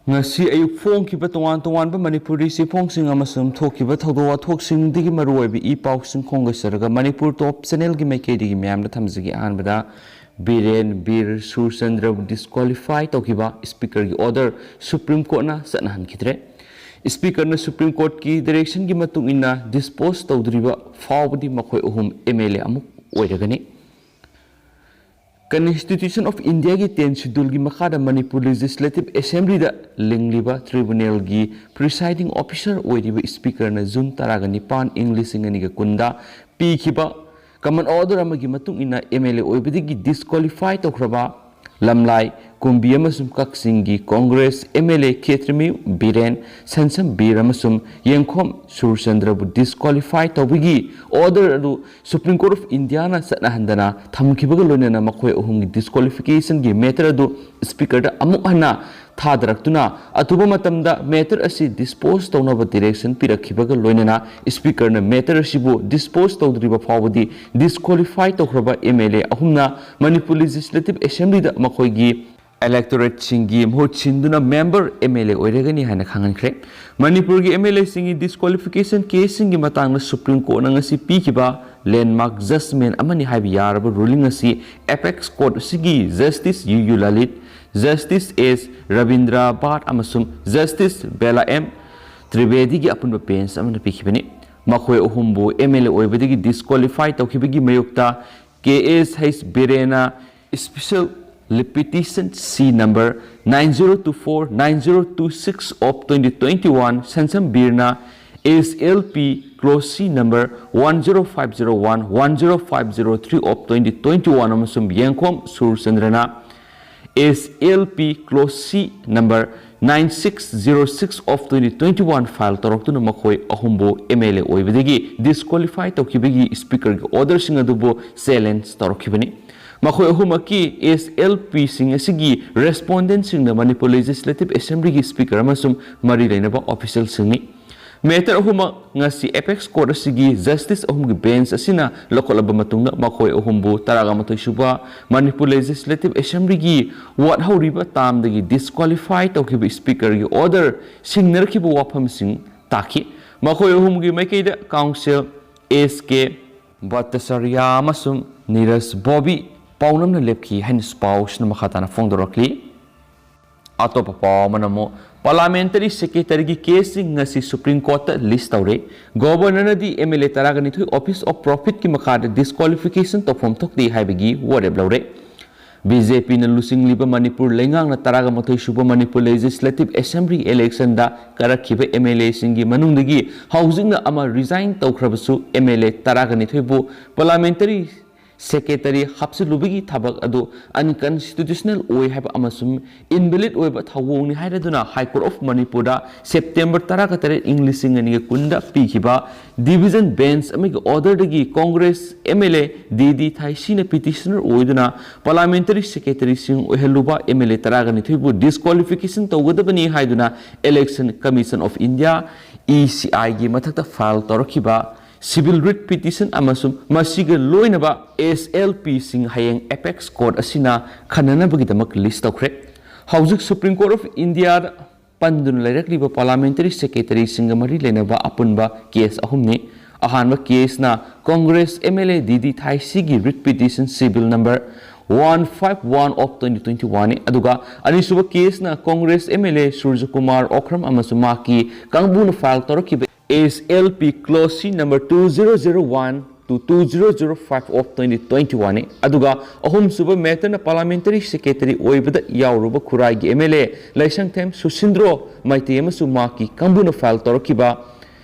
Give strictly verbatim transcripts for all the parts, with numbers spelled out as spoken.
ꯉꯁꯤ ꯑꯌꯨꯛ ꯐꯣꯡꯈꯤꯕ ꯇꯣꯉꯥꯟ ꯇꯣꯉꯥꯟꯕ ꯃꯅꯤꯄꯨꯔꯤ ꯆꯦꯐꯣꯡꯁꯤꯡ ꯑꯃꯁꯨꯡ ꯊꯣꯛꯈꯤꯕ ꯊꯧꯗꯣꯛ ꯋꯥꯊꯣꯛꯁꯤꯡꯗꯒꯤ ꯃꯔꯨꯑꯣꯏꯕ ꯏ ꯄꯥꯎꯁꯤꯡ ꯈꯣꯝꯒꯠꯆꯔꯒ ꯃꯅꯤꯄꯨꯔ ꯇꯣꯞ ꯆꯦꯅꯦꯜꯒꯤ ꯃꯥꯏꯀꯩꯗꯒꯤ ꯃꯌꯥꯝꯗ ꯊꯝꯖꯒꯦ꯫ ꯑꯍꯥꯟꯕꯗ, ꯕꯤꯔꯦꯟ ꯕꯤꯔ ꯁꯨꯔꯆꯟꯗ꯭ꯔꯕꯨ ꯗꯤꯁꯀ꯭ꯋꯥꯂꯤꯐꯥꯏ ꯇꯧꯈꯤꯕ ꯁ꯭ꯄꯤꯀꯔꯒꯤ ꯑꯣꯔꯗꯔ ꯁꯨꯄ꯭ꯔꯤꯝ ꯀꯣꯔꯠꯅ ꯆꯠꯅꯍꯟꯈꯤꯗ꯭ꯔꯦ꯫ ꯁ꯭ꯄꯤꯀꯔꯅ ꯁꯨꯄ꯭ꯔꯤꯝ ꯀꯣꯔꯠꯀꯤ ꯗꯥꯏꯔꯦꯛꯁꯟꯒꯤ ꯃꯇꯨꯡ ꯏꯟꯅ ꯗꯤꯁꯄꯣꯖ ꯇꯧꯗ꯭ꯔꯤꯕ ꯐꯥꯎꯕꯗꯤ ꯃꯈꯣꯏ ꯑꯍꯨꯝ ꯑꯦꯝ ꯑꯦꯜ ꯑꯦ ꯑꯃꯨꯛ ꯑꯣꯏꯔꯒꯅꯤ꯫ Constitution of Indiaꯒꯤ ꯇꯦꯟ ꯁꯦꯗ꯭ꯌꯨꯜꯒꯤ ꯃꯈꯥꯗ ꯃꯅꯤꯄꯨꯔ ꯂꯦꯖꯤꯁꯂꯦꯇꯤꯚ ꯑꯦꯁꯦꯝꯕ꯭ꯂꯤꯗ ꯂꯤꯡꯂꯤꯕ ꯇ꯭ꯔꯤꯕꯨꯅꯦꯜꯒꯤ ꯄ꯭ꯔꯤꯁꯥꯏꯗꯤꯡ ꯑꯣꯐꯤꯁꯔ ꯑꯣꯏꯔꯤꯕ ꯁ꯭ꯄꯤꯀꯔꯅ ꯖꯨꯟ ꯇꯔꯥꯒ ꯅꯤꯄꯥꯟ, ꯏꯪ ꯂꯤꯁꯤꯡ ꯑꯅꯤꯒ ꯀꯨꯟꯗ ꯄꯤꯈꯤꯕ ꯀꯃꯟ ꯑꯣꯔꯗꯔ ꯑꯃꯒꯤ ꯃꯇꯨꯡ ꯏꯟꯅ ꯑꯦꯝ ꯑꯦꯜ ꯑꯦ ꯑꯣꯏꯕꯗꯒꯤ ꯗꯤꯁꯀ꯭ꯋꯥꯂꯤꯐꯥꯏ ꯇꯧꯈ꯭ꯔꯕ ꯂꯝꯂꯥꯏ, ꯀꯨꯝꯕꯤ ꯑꯃꯁꯨꯡ ꯀꯛꯆꯤꯡꯒꯤ Congress M L A Khetrimayum Biren, Sanasam Bira ꯑꯃꯁꯨꯡ ꯌꯦꯡꯈꯣꯝ ꯁꯨꯔꯆꯟꯗ꯭ꯔꯕꯨ ꯗꯤꯁꯀ꯭ꯋꯥꯂꯤꯐꯥꯏ ꯇꯧꯕꯒꯤ ꯑꯣꯔꯗꯔ ꯑꯗꯨ ꯁꯨꯄ꯭ꯔꯤꯝ ꯀꯣꯔꯠ ꯑꯣꯐ ꯏꯟꯗꯤꯌꯥꯅ ꯆꯠꯅꯍꯟꯗꯅ ꯊꯝꯈꯤꯕꯒ ꯂꯣꯏꯅꯅ ꯃꯈꯣꯏ ꯑꯍꯨꯝꯒꯤ ꯗꯤꯁꯀ꯭ꯋꯥꯂꯤꯐꯤꯀꯦꯁꯟꯒꯤ ꯃꯦꯇꯔ ꯑꯗꯨ ꯁ꯭ꯄꯤꯀꯔꯗ ꯑꯃꯨꯛ ꯍꯟꯅ ꯊꯥꯗꯔꯛꯇꯨꯅ ꯑꯊꯨꯕ ꯃꯇꯝꯗ ꯃꯦꯇꯔ ꯑꯁꯤ ꯗꯤꯁꯄꯣꯖ ꯇꯧꯅꯕ ꯗꯤꯔꯦꯛꯁꯟ ꯄꯤꯔꯛꯈꯤꯕꯒ ꯂꯣꯏꯅꯅ ꯁ꯭ꯄꯤꯀꯔꯅ ꯃꯦꯇꯔ ꯑꯁꯤꯕꯨ ꯗꯤꯁꯄꯣꯖ ꯇꯧꯗ꯭ꯔꯤꯕ ꯐꯥꯎꯕꯗꯤ ꯗꯤꯁꯀ꯭ꯋꯥꯂꯤꯐꯥꯏ ꯇꯧꯈ꯭ꯔꯕ ꯑꯦꯝ ꯑꯦꯜ ꯑꯦ ꯑꯍꯨꯝꯅ ꯃꯅꯤꯄꯨꯔ ꯂꯦꯖꯤꯁꯂꯦꯇꯤꯚ ꯑꯦꯁꯦꯝꯕ꯭ꯂꯤꯗ ꯃꯈꯣꯏꯒꯤ ꯏꯂꯦꯛꯇꯣꯔꯦꯠꯁꯤꯡꯒꯤ ꯃꯍꯨꯠ ꯁꯤꯟꯗꯨꯅ ꯃꯦꯝꯕꯔ ꯑꯦꯝ ꯑꯦꯜ ꯑꯦ ꯑꯣꯏꯔꯒꯅꯤ ꯍꯥꯏꯅ ꯈꯪꯍꯟꯈ꯭ꯔꯦ꯫ ꯃꯅꯤꯄꯨꯔꯒꯤ ꯑꯦꯝ ꯑꯦꯜ ꯑꯦꯁꯤꯡꯒꯤ ꯗꯤꯁꯀ꯭ꯋꯥꯂꯤꯐꯤꯀꯦꯁꯟ ꯀꯦꯁꯁꯤꯡꯒꯤ ꯃꯇꯥꯡꯗ ꯁꯨꯄ꯭ꯔꯤꯝ ꯀꯣꯔꯠꯅ ꯉꯁꯤ ꯄꯤꯈꯤꯕ ꯂꯦꯟꯗꯃꯥꯔꯛ ꯖꯁꯃꯦꯟ ꯑꯃꯅꯤ ꯍꯥꯏꯕ ꯌꯥꯔꯕ ꯔꯨꯂꯤꯡ ꯑꯁꯤ ꯑꯦꯄꯦꯛꯁ ꯀꯣꯔꯠ ꯑꯁꯤꯒꯤ justice U U Lalit, justice S Ravindra Bhat ꯑꯃꯁꯨꯡ ꯖꯁꯇꯤꯁ ꯕꯦꯂꯥ ꯑꯦꯝ ꯇ꯭ꯔꯤꯕꯦꯗꯤꯒꯤ ꯑꯄꯨꯟꯕ ꯕꯦꯟꯆ ꯑꯃꯅ ꯄꯤꯈꯤꯕꯅꯤ꯫ ꯃꯈꯣꯏ ꯑꯍꯨꯝꯕꯨ ꯑꯦꯝ ꯑꯦꯜ ꯑꯦ ꯑꯣꯏꯕꯗꯒꯤ ꯗꯤꯁꯀ꯭ꯋꯥꯂꯤꯐꯥꯏ ꯇꯧꯈꯤꯕꯒꯤ ꯃꯥꯌꯣꯛꯇ ꯀꯦ ꯑꯦꯁ H ꯕꯤꯔꯦꯅ special repetition C number nine zero two four nine zero two six of twenty twenty-one, ꯁꯟꯁꯝ ꯕꯤꯔꯅ S L P clause C number one zero five zero one, one zero five zero three of twenty twenty-one ꯑꯃꯁꯨꯡ ꯌꯦꯡꯈꯣꯝ ꯁꯨꯔꯆꯟꯗ꯭ꯔꯅ S L P clause C number nine six zero six of twenty twenty-one file ꯇꯧꯔꯛꯇꯨꯅ ꯃꯈꯣꯏ ꯑꯍꯨꯝꯕꯨ M L A ꯑꯣꯏꯕꯗꯒꯤ disqualify ꯇꯧꯈꯤꯕꯒꯤ ꯁ꯭ꯄꯤꯀꯔꯒꯤ ꯑꯣꯔꯗꯔꯁꯤꯡ ꯑꯗꯨꯕꯨ challenge ꯇꯧꯔꯛꯈꯤꯕꯅꯤ꯫ ꯃꯈꯣꯏ ꯑꯍꯨꯝꯃꯛꯀꯤ S L Pꯁꯤꯡ ꯑꯁꯤꯒꯤ ꯔꯦꯁꯄꯣꯟꯗꯦꯟꯠꯁꯤꯡꯅ Manipur legislative ꯑꯦꯁꯦꯝꯕ꯭ꯂꯤꯒꯤ speaker ꯑꯃꯁꯨꯡ ꯃꯔꯤ ꯂꯩꯅꯕ ꯑꯣꯐꯤꯁꯤꯌꯦꯜꯁꯤꯡꯅꯤ꯫ Matter ꯑꯍꯨꯝꯃꯛ ꯉꯁꯤ Apex Court ꯑꯁꯤꯒꯤ Justice ꯑꯍꯨꯝꯒꯤ bench ꯑꯁꯤꯅ ꯂꯧꯈꯠꯂꯕ ꯃꯇꯨꯡꯗ, ꯃꯈꯣꯏ ꯑꯍꯨꯝꯕꯨ ꯇꯔꯥꯒ ꯃꯥꯊꯣꯏ ꯁꯨꯕ Manipur Legislative Assembly ꯒꯤ ꯋꯥꯠꯍꯧꯔꯤꯕ term ꯗꯒꯤ disqualify ꯇꯧꯈꯤꯕ Speaker ꯒꯤ order ꯁꯤꯡꯅꯔꯛꯈꯤꯕ ꯋꯥꯐꯝꯁꯤꯡ ꯇꯥꯈꯤ꯫ ꯃꯈꯣꯏ ꯑꯍꯨꯝꯒꯤ ꯃꯥꯏꯀꯩꯗ counsel S K Bhattacharya ꯑꯃꯁꯨꯡ Neeraj Bobby ꯄꯥꯎꯅꯝꯅ ꯂꯦꯞꯈꯤ ꯍꯥꯏꯅꯁꯨ ꯄꯥꯎꯁꯤꯅ ꯃꯈꯥ ꯇꯥꯅ ꯐꯣꯡꯗꯣꯔꯛꯂꯤ꯫ ꯑꯇꯣꯞꯄ ꯄꯥꯎ ꯑꯃꯅ ꯑꯃꯨꯛ Parliamentary Secretary ꯒꯤ case ꯁꯤꯡ ꯉꯁꯤ Supreme Court ꯇ list ꯇꯧꯔꯦ꯫ Governor ꯅꯗꯤ M L A ꯇꯔꯥꯒ ꯅꯤꯊꯣꯏ Office of Profit ꯀꯤ ꯃꯈꯥꯗ disqualification ꯇꯧꯐꯝ ꯊꯣꯛꯇꯦ ꯍꯥꯏꯕꯒꯤ ꯋꯥꯔꯦꯞ ꯂꯧꯔꯦ꯫ B J P ꯅ ꯂꯨꯆꯤꯡꯂꯤꯕ ꯃꯅꯤꯄꯨꯔ ꯂꯩꯉꯥꯛꯅ ꯇꯔꯥꯒ ꯃꯥꯊꯣꯏ ꯁꯨꯕ Manipur Legislative Assembly election the ꯀꯥꯔꯛꯈꯤꯕ M L A ꯁꯤꯡꯒꯤ ꯃꯅꯨꯡꯗꯒꯤ ꯍꯧꯖꯤꯛꯅ ꯑꯃ resign ꯇꯧꯈ꯭ꯔꯕꯁꯨ, M L A ꯇꯔꯥꯒ ꯅꯤꯊꯣꯏ ꯕꯨ Parliamentary Secretary ꯍꯥꯞꯆꯤꯜꯂꯨꯕꯒꯤ ꯊꯕꯛ ꯑꯗꯨ unconstitutional ꯑꯣꯏ ꯍꯥꯏꯕ ꯑꯃꯁꯨꯡ invalid ꯑꯣꯏꯕ ꯊꯧꯑꯣꯡꯅꯤ ꯍꯥꯏꯔꯗꯨꯅ High Court of Manipur the September ꯇꯔꯥꯒ ꯇꯔꯦꯠ, ꯏꯪ ꯂꯤꯁꯤꯡ ꯑꯅꯤꯒ ꯀꯨꯟꯗ ꯄꯤꯈꯤꯕ Division Bench ꯑꯃꯒꯤ order ꯗꯒꯤ Congress M L A D D Thaisi ꯅ petitioner ꯑꯣꯏꯗꯨꯅ Parliamentary Secretary ꯁꯤꯡ ꯑꯣꯏꯍꯜꯂꯨꯕ M L A ꯇꯔꯥꯒ ꯅꯤꯊꯣꯏ ꯕꯨ disqualification ꯇꯧꯒꯗꯕꯅꯤ ꯍꯥꯏꯗꯨꯅ Election Commission of India, E C I ꯒꯤ ꯃꯊꯛꯇ file ꯇꯧꯔꯛꯈꯤꯕ civil writ petition ꯑꯃꯁꯨꯡ ꯃꯁꯤꯒ ꯂꯣꯏꯅꯕ S L P ꯁꯤꯡ ꯍꯌꯦꯡ Apex Court ꯑꯁꯤꯅ ꯈꯟꯅꯅꯕꯒꯤꯗꯃꯛ list ꯇꯧꯈ꯭ꯔꯦ꯫ ꯍꯧꯖꯤꯛ Supreme Court of India ꯗ ꯄꯟꯗꯨꯅ ꯂꯩꯔꯛꯂꯤꯕ Parliamentary Secretary ꯁꯤꯡꯒ ꯃꯔꯤ ꯂꯩꯅꯕ ꯑꯄꯨꯟꯕ case ꯑꯍꯨꯝꯅꯤ꯫ ꯑꯍꯥꯟꯕ case ꯅ Congress M L A D D Thaisi ꯒꯤ writ petition civil number one five one of twenty twenty-one ꯅꯤ, ꯑꯗꯨꯒ ꯑꯅꯤꯁꯨꯕ case ꯅ Congress M L A Surjakumar Okram ꯑꯃꯁꯨꯡ ꯃꯍꯥꯛꯀꯤ ꯀꯥꯡꯕꯨꯅ file ꯇꯧꯔꯛꯈꯤꯕ S L P clause C number two zero zero one to two zero zero five of twenty twenty-one ꯅꯤ, ꯑꯗꯨꯒ ꯑꯍꯨꯝꯁꯨꯕ matter ꯅ Parliamentary Secretary ꯑꯣꯏꯕꯗ ꯌꯥꯎꯔꯨꯕ ꯈꯨꯔꯥꯏꯒꯤ M L A ꯂꯩꯁꯪꯊꯦꯝ ꯁꯨꯁꯤꯟꯗ꯭ꯔꯣ ꯃꯩꯇꯩ ꯑꯃꯁꯨꯡ ꯃꯍꯥꯛꯀꯤ ꯀꯥꯡꯕꯨꯅ file ꯇꯧꯔꯛꯈꯤꯕ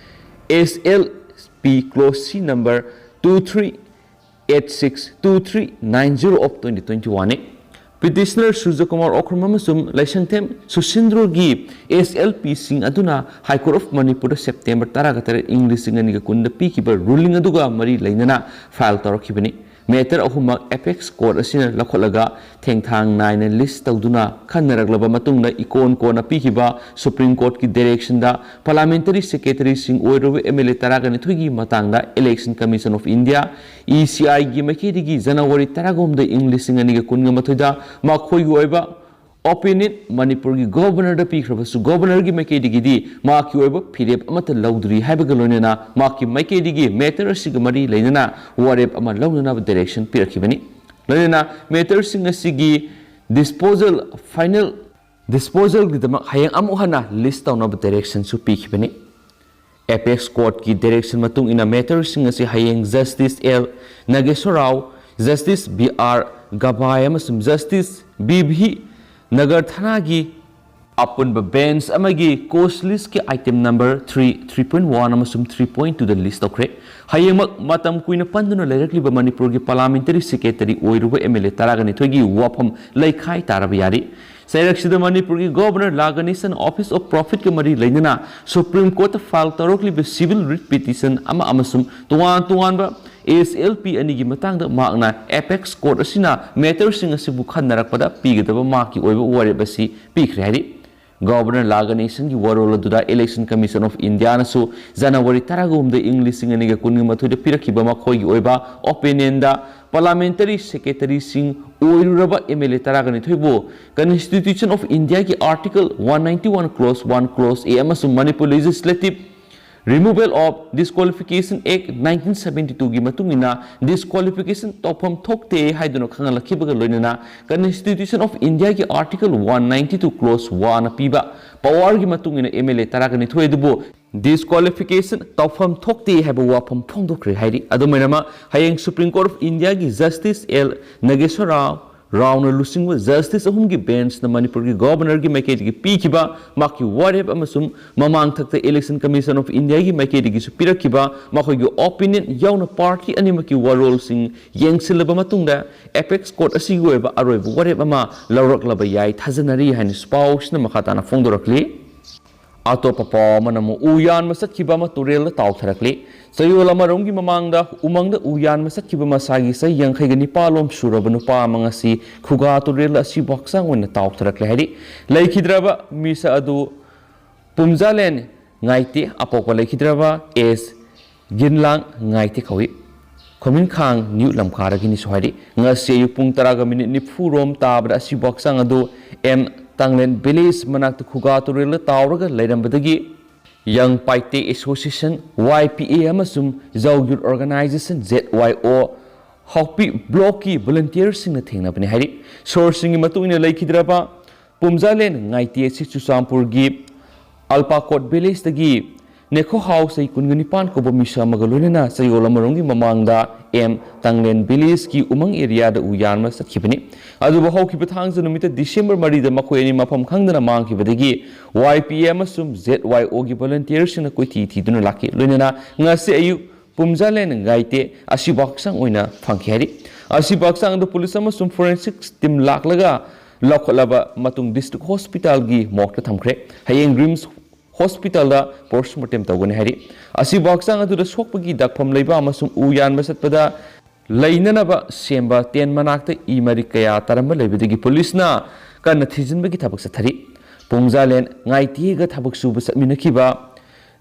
S L P clause C number two three eight six two three nine zero of twenty twenty-one ꯅꯤ꯫ Petitioner Surjakumar Okram ꯑꯃꯁꯨꯡ ꯂꯩꯁꯪꯊꯦꯝ ꯁꯨꯁꯤꯟꯗ꯭ꯔꯣꯒꯤ S L P ꯁꯤꯡ ꯑꯗꯨꯅ High Court of Manipur the September ꯇꯔꯥꯒ ꯇꯔꯦꯠ, ꯏꯪ ꯂꯤꯁꯤꯡ ꯑꯅꯤꯒ ꯀꯨꯟꯗ ꯄꯤꯈꯤꯕ ruling ꯑꯗꯨꯒ ꯃꯔꯤ ꯂꯩꯅꯅ file ꯇꯧꯔꯛꯈꯤꯕꯅꯤ꯫ Matter ꯑꯍꯨꯝꯃꯛ Apex Court ꯑꯁꯤꯅ ꯂꯧꯈꯠꯂꯒ ꯊꯦꯡꯊꯥꯡ ꯅꯥꯏꯅ list ꯇꯧꯗꯨꯅ ꯈꯟꯅꯔꯛꯂꯕ ꯃꯇꯨꯡꯗ ꯏꯀꯣꯟ ꯀꯣꯟꯅ ꯄꯤꯈꯤꯕ Supreme Courtꯀꯤ directionꯗ parliamentary secretaryꯁꯤꯡ ꯑꯣꯏꯔꯨꯕ M L A ꯇꯔꯥꯒ ꯅꯤꯊꯣꯏꯒꯤ ꯃꯇꯥꯡꯗ Election Commission of India, E C Iꯒꯤ ꯃꯥꯏꯀꯩꯗꯒꯤ January ꯇꯔꯥꯍꯨꯝꯗꯣꯏ ꯏꯪ ꯂꯤꯁꯤꯡ ꯑꯅꯤꯒ ꯀꯨꯟꯒ ꯃꯥꯊꯣꯏꯗ ꯃꯈꯣꯏꯒꯤ ꯑꯣꯏꯕ opinion ꯃꯅꯤꯄꯨꯔꯒꯤ Governorꯗ ꯄꯤꯈ꯭ꯔꯕꯁꯨ Governorꯒꯤ ꯃꯥꯏꯀꯩꯗꯒꯤꯗꯤ ꯃꯍꯥꯛꯀꯤ ꯑꯣꯏꯕ ꯐꯤꯔꯦꯞ ꯑꯃꯠꯇ ꯂꯧꯗ꯭ꯔꯤ ꯍꯥꯏꯕꯒ ꯂꯣꯏꯅꯅ ꯃꯍꯥꯛꯀꯤ ꯃꯥꯏꯀꯩꯗꯒꯤ matter ꯑꯁꯤꯒ ꯃꯔꯤ ꯂꯩꯅꯅ ꯋꯥꯔꯦꯞ ꯑꯃ ꯂꯧꯅꯅꯕ direction ꯄꯤꯔꯛꯈꯤꯕꯅꯤ꯫ ꯂꯣꯏꯅꯅ matterꯁꯤꯡ ꯑꯁꯤꯒꯤ disposal, final disposalꯒꯤꯗꯃꯛ ꯍꯌꯦꯡ ꯑꯃꯨꯛ ꯍꯟꯅ list ꯇꯧꯅꯕ directionꯁꯨ ꯄꯤꯈꯤꯕꯅꯤ꯫ Apex Courtꯀꯤ direction ꯃꯇꯨꯡ ꯏꯟꯅ matterꯁꯤꯡ ꯑꯁꯤ ꯍꯌꯦꯡ Justice L Nageshwar Rao, Justice B R Gabhai ꯑꯃꯁꯨꯡ Justice B V Nagarthanaꯒꯤ ꯑꯄꯨꯟꯕ bench ꯑꯃꯒꯤ cause listꯀꯤ item number three, three point one ꯑꯃꯁꯨꯡ three point twoꯗ list ꯇꯧꯈ꯭ꯔꯦ꯫ ꯍꯌꯦꯡꯃꯛ ꯃꯇꯝ ꯀꯨꯏꯅ ꯄꯟꯗꯨꯅ ꯂꯩꯔꯛꯂꯤꯕ ꯃꯅꯤꯄꯨꯔꯒꯤ parliamentary secretary ꯑꯣꯏꯔꯨꯕ M L A ꯇꯔꯥꯒ ꯅꯤꯊꯣꯏꯒꯤ ꯋꯥꯐꯝ ꯂꯩꯈꯥꯏ ꯇꯥꯔꯕ ꯌꯥꯔꯤ꯫ ꯆꯩꯔꯛꯁꯤꯗ ꯃꯅꯤꯄꯨꯔꯒꯤ Governor ꯂꯥ ꯒꯅꯦꯁꯟ Office of Profitꯀ ꯃꯔꯤ ꯂꯩꯅꯅ Supreme Courtꯇ file ꯇꯧꯔꯛꯂꯤꯕ civil writ petition ꯑꯃ ꯑꯃꯁꯨꯡ ꯇꯣꯉꯥꯟ ꯇꯣꯉꯥꯟꯕ S L P ꯑꯅꯤꯒꯤ ꯃꯇꯥꯡꯗ ꯃꯍꯥꯛꯅ Apex Court ꯑꯁꯤꯅ matterꯁꯤꯡ ꯑꯁꯤꯕꯨ ꯈꯟꯅꯔꯛꯄꯗ ꯄꯤꯒꯗꯕ ꯃꯍꯥꯛꯀꯤ ꯑꯣꯏꯕ ꯋꯥꯔꯦꯞ ꯑꯁꯤ ꯄꯤꯈ꯭ꯔꯦ ꯍꯥꯏꯔꯤ꯫ Governor ꯂꯥ ꯒꯅꯦꯁꯟꯒꯤ ꯋꯥꯔꯣꯜ ꯑꯗꯨꯗ Election Commission of Indiaꯅꯁꯨ January ꯇꯔꯥꯍꯨꯝꯗꯣꯏ ꯏꯪ ꯂꯤꯁꯤꯡ ꯑꯅꯤꯒ ꯀꯨꯟꯒ ꯃꯥꯊꯣꯏꯗ ꯄꯤꯔꯛꯈꯤꯕ ꯃꯈꯣꯏꯒꯤ ꯑꯣꯏꯕ opinionꯗ parliamentary secretaryꯁꯤꯡ ꯑꯣꯏꯔꯨꯔꯕ M L A ꯇꯔꯥꯒ ꯅꯤꯊꯣꯏꯕꯨ Constitution of Indiaꯒꯤ Article one ninety one Clause one Clause A ꯑꯃꯁꯨꯡ Manipur Legislative Removal of Disqualification Act nineteen seventy twoꯒꯤ ꯃꯇꯨꯡ ꯏꯟꯅ disqualification ꯇꯧꯐꯝ ꯊꯣꯛꯇꯦ ꯍꯥꯏꯗꯨꯅ ꯈꯪꯍꯜꯂꯛꯈꯤꯕꯒ ꯂꯣꯏꯅꯅ Constitution of Indiaꯒꯤ Article one ninety two Clause one ꯄꯤꯕ powerꯒꯤ ꯃꯇꯨꯡ ꯏꯟꯅ M L A ꯇꯔꯥꯒ ꯅꯤꯊꯣꯏ ꯑꯗꯨꯕꯨ disqualification ꯇꯧꯐꯝ ꯊꯣꯛꯇꯦ ꯍꯥꯏꯕ ꯋꯥꯐꯝ ꯐꯣꯡꯗꯣꯛꯈ꯭ꯔꯦ ꯍꯥꯏꯔꯤ꯫ ꯑꯗꯨꯃꯥꯏꯅꯃꯛ ꯍꯌꯦꯡ Supreme Court of Indiaꯒꯤ Justice L Nageshwar Rao ꯔꯥꯎꯅ ꯂꯨꯆꯤꯡꯕ Justice ꯑꯍꯨꯝꯒꯤ benchꯅ ꯃꯅꯤꯄꯨꯔꯒꯤ Governorꯒꯤ ꯃꯥꯏꯀꯩꯗꯒꯤ ꯄꯤꯈꯤꯕ ꯃꯍꯥꯛꯀꯤ ꯋꯥꯔꯦꯞ ꯑꯃꯁꯨꯡ ꯃꯃꯥꯡꯊꯛꯇ Election Commission of Indiaꯒꯤ ꯃꯥꯏꯀꯩꯗꯒꯤꯁꯨ ꯄꯤꯔꯛꯈꯤꯕ ꯃꯈꯣꯏꯒꯤ opinion ꯌꯥꯎꯅ party ꯑꯅꯤꯃꯛꯀꯤ ꯋꯥꯔꯣꯜꯁꯤꯡ ꯌꯦꯡꯁꯤꯜꯂꯕ ꯃꯇꯨꯡꯗ Apex Court ꯑꯁꯤꯒꯤ ꯑꯣꯏꯕ ꯑꯔꯣꯏꯕ ꯋꯥꯔꯦꯞ ꯑꯃ ꯂꯧꯔꯛꯂꯕ ꯌꯥꯏ ꯊꯥꯖꯅꯔꯤ ꯍꯥꯏꯅꯁꯨ ꯄꯥꯎꯁꯤꯅ ꯃꯈꯥ ꯇꯥꯅ ꯐꯣꯡꯗꯣꯔꯛꯂꯤ꯫ ꯑꯇꯣꯞꯄ ꯄꯥꯎ ꯑꯃꯅ ꯑꯃꯨꯛ ꯎ ꯌꯥꯟꯕ ꯆꯠꯈꯤꯕ ꯑꯃ ꯇꯨꯔꯦꯜꯗ ꯇꯥꯎꯊꯔꯛꯂꯤ꯫ ꯆꯌꯣꯜ ꯑꯃꯔꯣꯝꯒꯤ ꯃꯃꯥꯡꯗ ꯎꯃꯪꯗ ꯎ ꯌꯥꯟꯕ ꯆꯠꯈꯤꯕ ꯃꯁꯥꯒꯤ ꯆꯍꯤ ꯌꯥꯡꯈꯩꯒ ꯅꯤꯄꯥꯜ ꯂꯣꯝ ꯁꯨꯔꯕ ꯅꯨꯄꯥ ꯑꯃ ꯉꯁꯤ ꯈꯨꯒꯥ ꯇꯨꯔꯦꯜꯗ ꯑꯁꯤꯕ ꯍꯛꯆꯥꯡ ꯑꯣꯏꯅ ꯇꯥꯎꯊꯔꯛꯂꯦ ꯍꯥꯏꯔꯤ꯫ ꯂꯩꯈꯤꯗ꯭ꯔꯕ ꯃꯤꯁꯛ ꯑꯗꯨ ꯄꯨꯝꯖꯥꯂꯦꯟ ꯉꯥꯏꯇꯦ, ꯑꯄꯣꯛꯄ ꯂꯩꯈꯤꯗ꯭ꯔꯕ ꯑꯦꯁ ꯒꯤꯟꯂꯥꯡ ꯉꯥꯏꯇꯦ ꯀꯧꯏ꯫ ꯈꯣꯃꯤꯟꯈꯥꯡ ꯅ꯭ꯌꯨ ꯂꯝꯈꯥꯗꯒꯤꯅꯤꯁꯨ ꯍꯥꯏꯔꯤ꯫ ꯉꯁꯤ ꯑꯌꯨꯛ ꯄꯨꯡ ꯇꯔꯥꯒ ꯃꯤꯅꯤꯠ ꯅꯤꯐꯨ ꯔꯣꯝ ꯇꯥꯕꯗ ꯑꯁꯤꯕ ꯍꯛꯆꯥꯡ ꯑꯗꯨ ꯑꯦꯝ ꯇꯥꯡꯂꯦꯟ ꯚꯤꯂꯦꯖ ꯃꯅꯥꯛꯇ ꯈꯨꯒꯥ ꯇꯨꯔꯦꯜꯗ ꯇꯥꯎꯔꯒ ꯂꯩꯔꯝꯕꯗꯒꯤ ꯌꯪ ꯄꯥꯏꯇꯦ ꯑꯦꯁꯣꯁꯤꯌꯦꯁꯟ, ꯋꯥꯏ ꯄꯤ ꯑꯦ, ꯑꯃꯁꯨꯡ ꯖꯧ ꯌꯨꯠ ꯑꯣꯔꯒꯅꯥꯏꯖꯦꯁꯟ, ꯖꯦꯠ ꯋꯥꯏ ꯑꯣ, ꯍꯥꯎꯄꯤ ꯕ꯭ꯂꯣꯛꯀꯤ ꯚꯣꯂꯨꯟꯇꯤꯌꯔꯁꯤꯡꯅ ꯊꯦꯡꯅꯕꯅꯤ ꯍꯥꯏꯔꯤ꯫ ꯁꯣꯔꯁꯁꯤꯡꯒꯤ ꯃꯇꯨꯡ ꯏꯟꯅ ꯂꯩꯈꯤꯗ꯭ꯔꯕ ꯄꯨꯝꯖꯥꯂꯦꯟ ꯉꯥꯏꯇꯦ ꯑꯁꯤ ꯆꯨꯔꯆꯥꯟꯄꯨꯔꯒꯤ ꯑꯜꯄꯥꯀꯣꯠ ꯚꯤꯂꯦꯖꯇꯒꯤ ꯅꯦꯈꯣꯍꯥꯎ ꯆꯍꯤ ꯀꯨꯟꯒ ꯅꯤꯄꯥꯟ ꯀꯧꯕ ꯃꯤꯁꯛ ꯑꯃꯒ ꯂꯣꯏꯅꯅ ꯆꯌꯣꯜ ꯑꯃꯔꯣꯝꯒꯤ ꯃꯃꯥꯡꯗ ꯑꯦꯝ ꯇꯥꯡꯂꯦꯟ ꯚꯤꯂꯦꯖꯀꯤ ꯎꯃꯪ ꯑꯦꯔꯤꯌꯥꯗ ꯎ ꯌꯥꯟꯕ ꯆꯠꯈꯤꯕꯅꯤ꯫ ꯑꯗꯨꯕꯨ ꯍꯧꯈꯤꯕ ꯊꯥꯡꯖ ꯅꯨꯃꯤꯠꯇ ꯗꯤꯁꯦꯝꯕꯔ ꯃꯔꯤꯗ ꯃꯈꯣꯏ ꯑꯅꯤ ꯃꯐꯝ ꯈꯪꯗꯅ ꯃꯥꯡꯈꯤꯕꯗꯒꯤ ꯋꯥꯏ ꯄꯤ ꯑꯦ ꯑꯃꯁꯨꯡ ꯖꯦꯠ ꯋꯥꯏ ꯑꯣꯒꯤ ꯚꯣꯂꯨꯟꯇꯤꯌꯔꯁꯤꯡꯅ ꯀꯣꯏꯊꯤ ꯊꯤꯗꯨꯅ ꯂꯥꯛꯈꯤ꯫ ꯂꯣꯏꯅꯅ ꯉꯁꯤ ꯑꯌꯨꯛ ꯄꯨꯝꯖꯥꯂꯦꯟ ꯉꯥꯏꯇꯦ ꯑꯁꯤꯕ ꯍꯛꯆꯥꯡ ꯑꯣꯏꯅ ꯐꯪꯈꯤ ꯍꯥꯏꯔꯤ꯫ ꯑꯁꯤꯕ ꯍꯛꯆꯥꯡ ꯑꯗꯨ ꯄꯨꯂꯤꯁ ꯑꯃꯁꯨꯡ ꯐꯣꯔꯦꯟꯁꯤꯛ ꯇꯤꯝ ꯂꯥꯛꯂꯒ ꯂꯧꯈꯠꯂꯕ ꯃꯇꯨꯡ ꯗꯤꯁꯇ꯭ꯔꯤꯛ ꯍꯣꯁꯄꯤꯇꯥꯜꯒꯤ ꯃꯣꯔꯒꯇ ꯊꯝꯈ꯭ꯔꯦ꯫ ꯍꯌꯦꯡ ꯔꯤꯝꯁ ꯍꯣꯁꯄꯤꯇꯥꯜꯗ ꯄꯣꯁꯃꯣꯔꯇꯦꯝ ꯇꯧꯒꯅꯤ ꯍꯥꯏꯔꯤ꯫ ꯑꯁꯤꯕ ꯍꯛꯆꯥꯡ ꯑꯗꯨꯗ ꯁꯣꯛꯄꯒꯤ ꯗꯥꯛꯐꯝ ꯂꯩꯕ ꯑꯃꯁꯨꯡ ꯎ ꯌꯥꯟꯕ ꯆꯠꯄꯗ ꯂꯩꯅꯅꯕ ꯁꯦꯝꯕ ꯇꯦꯟ ꯃꯅꯥꯛꯇ ꯏ ꯃꯔꯤꯛ ꯀꯌꯥ ꯇꯥꯔꯝꯕ ꯂꯩꯕꯗꯒꯤ ꯄꯨꯂꯤꯁꯅ ꯀꯟꯅ ꯊꯤꯖꯤꯟꯕꯒꯤ ꯊꯕꯛ ꯆꯠꯊꯔꯤ꯫ ꯄꯨꯡꯖꯥꯂꯦꯟ ꯉꯥꯏꯇꯦꯒ ꯊꯕꯛ ꯁꯨꯕ ꯆꯠꯃꯤꯟꯅꯈꯤꯕ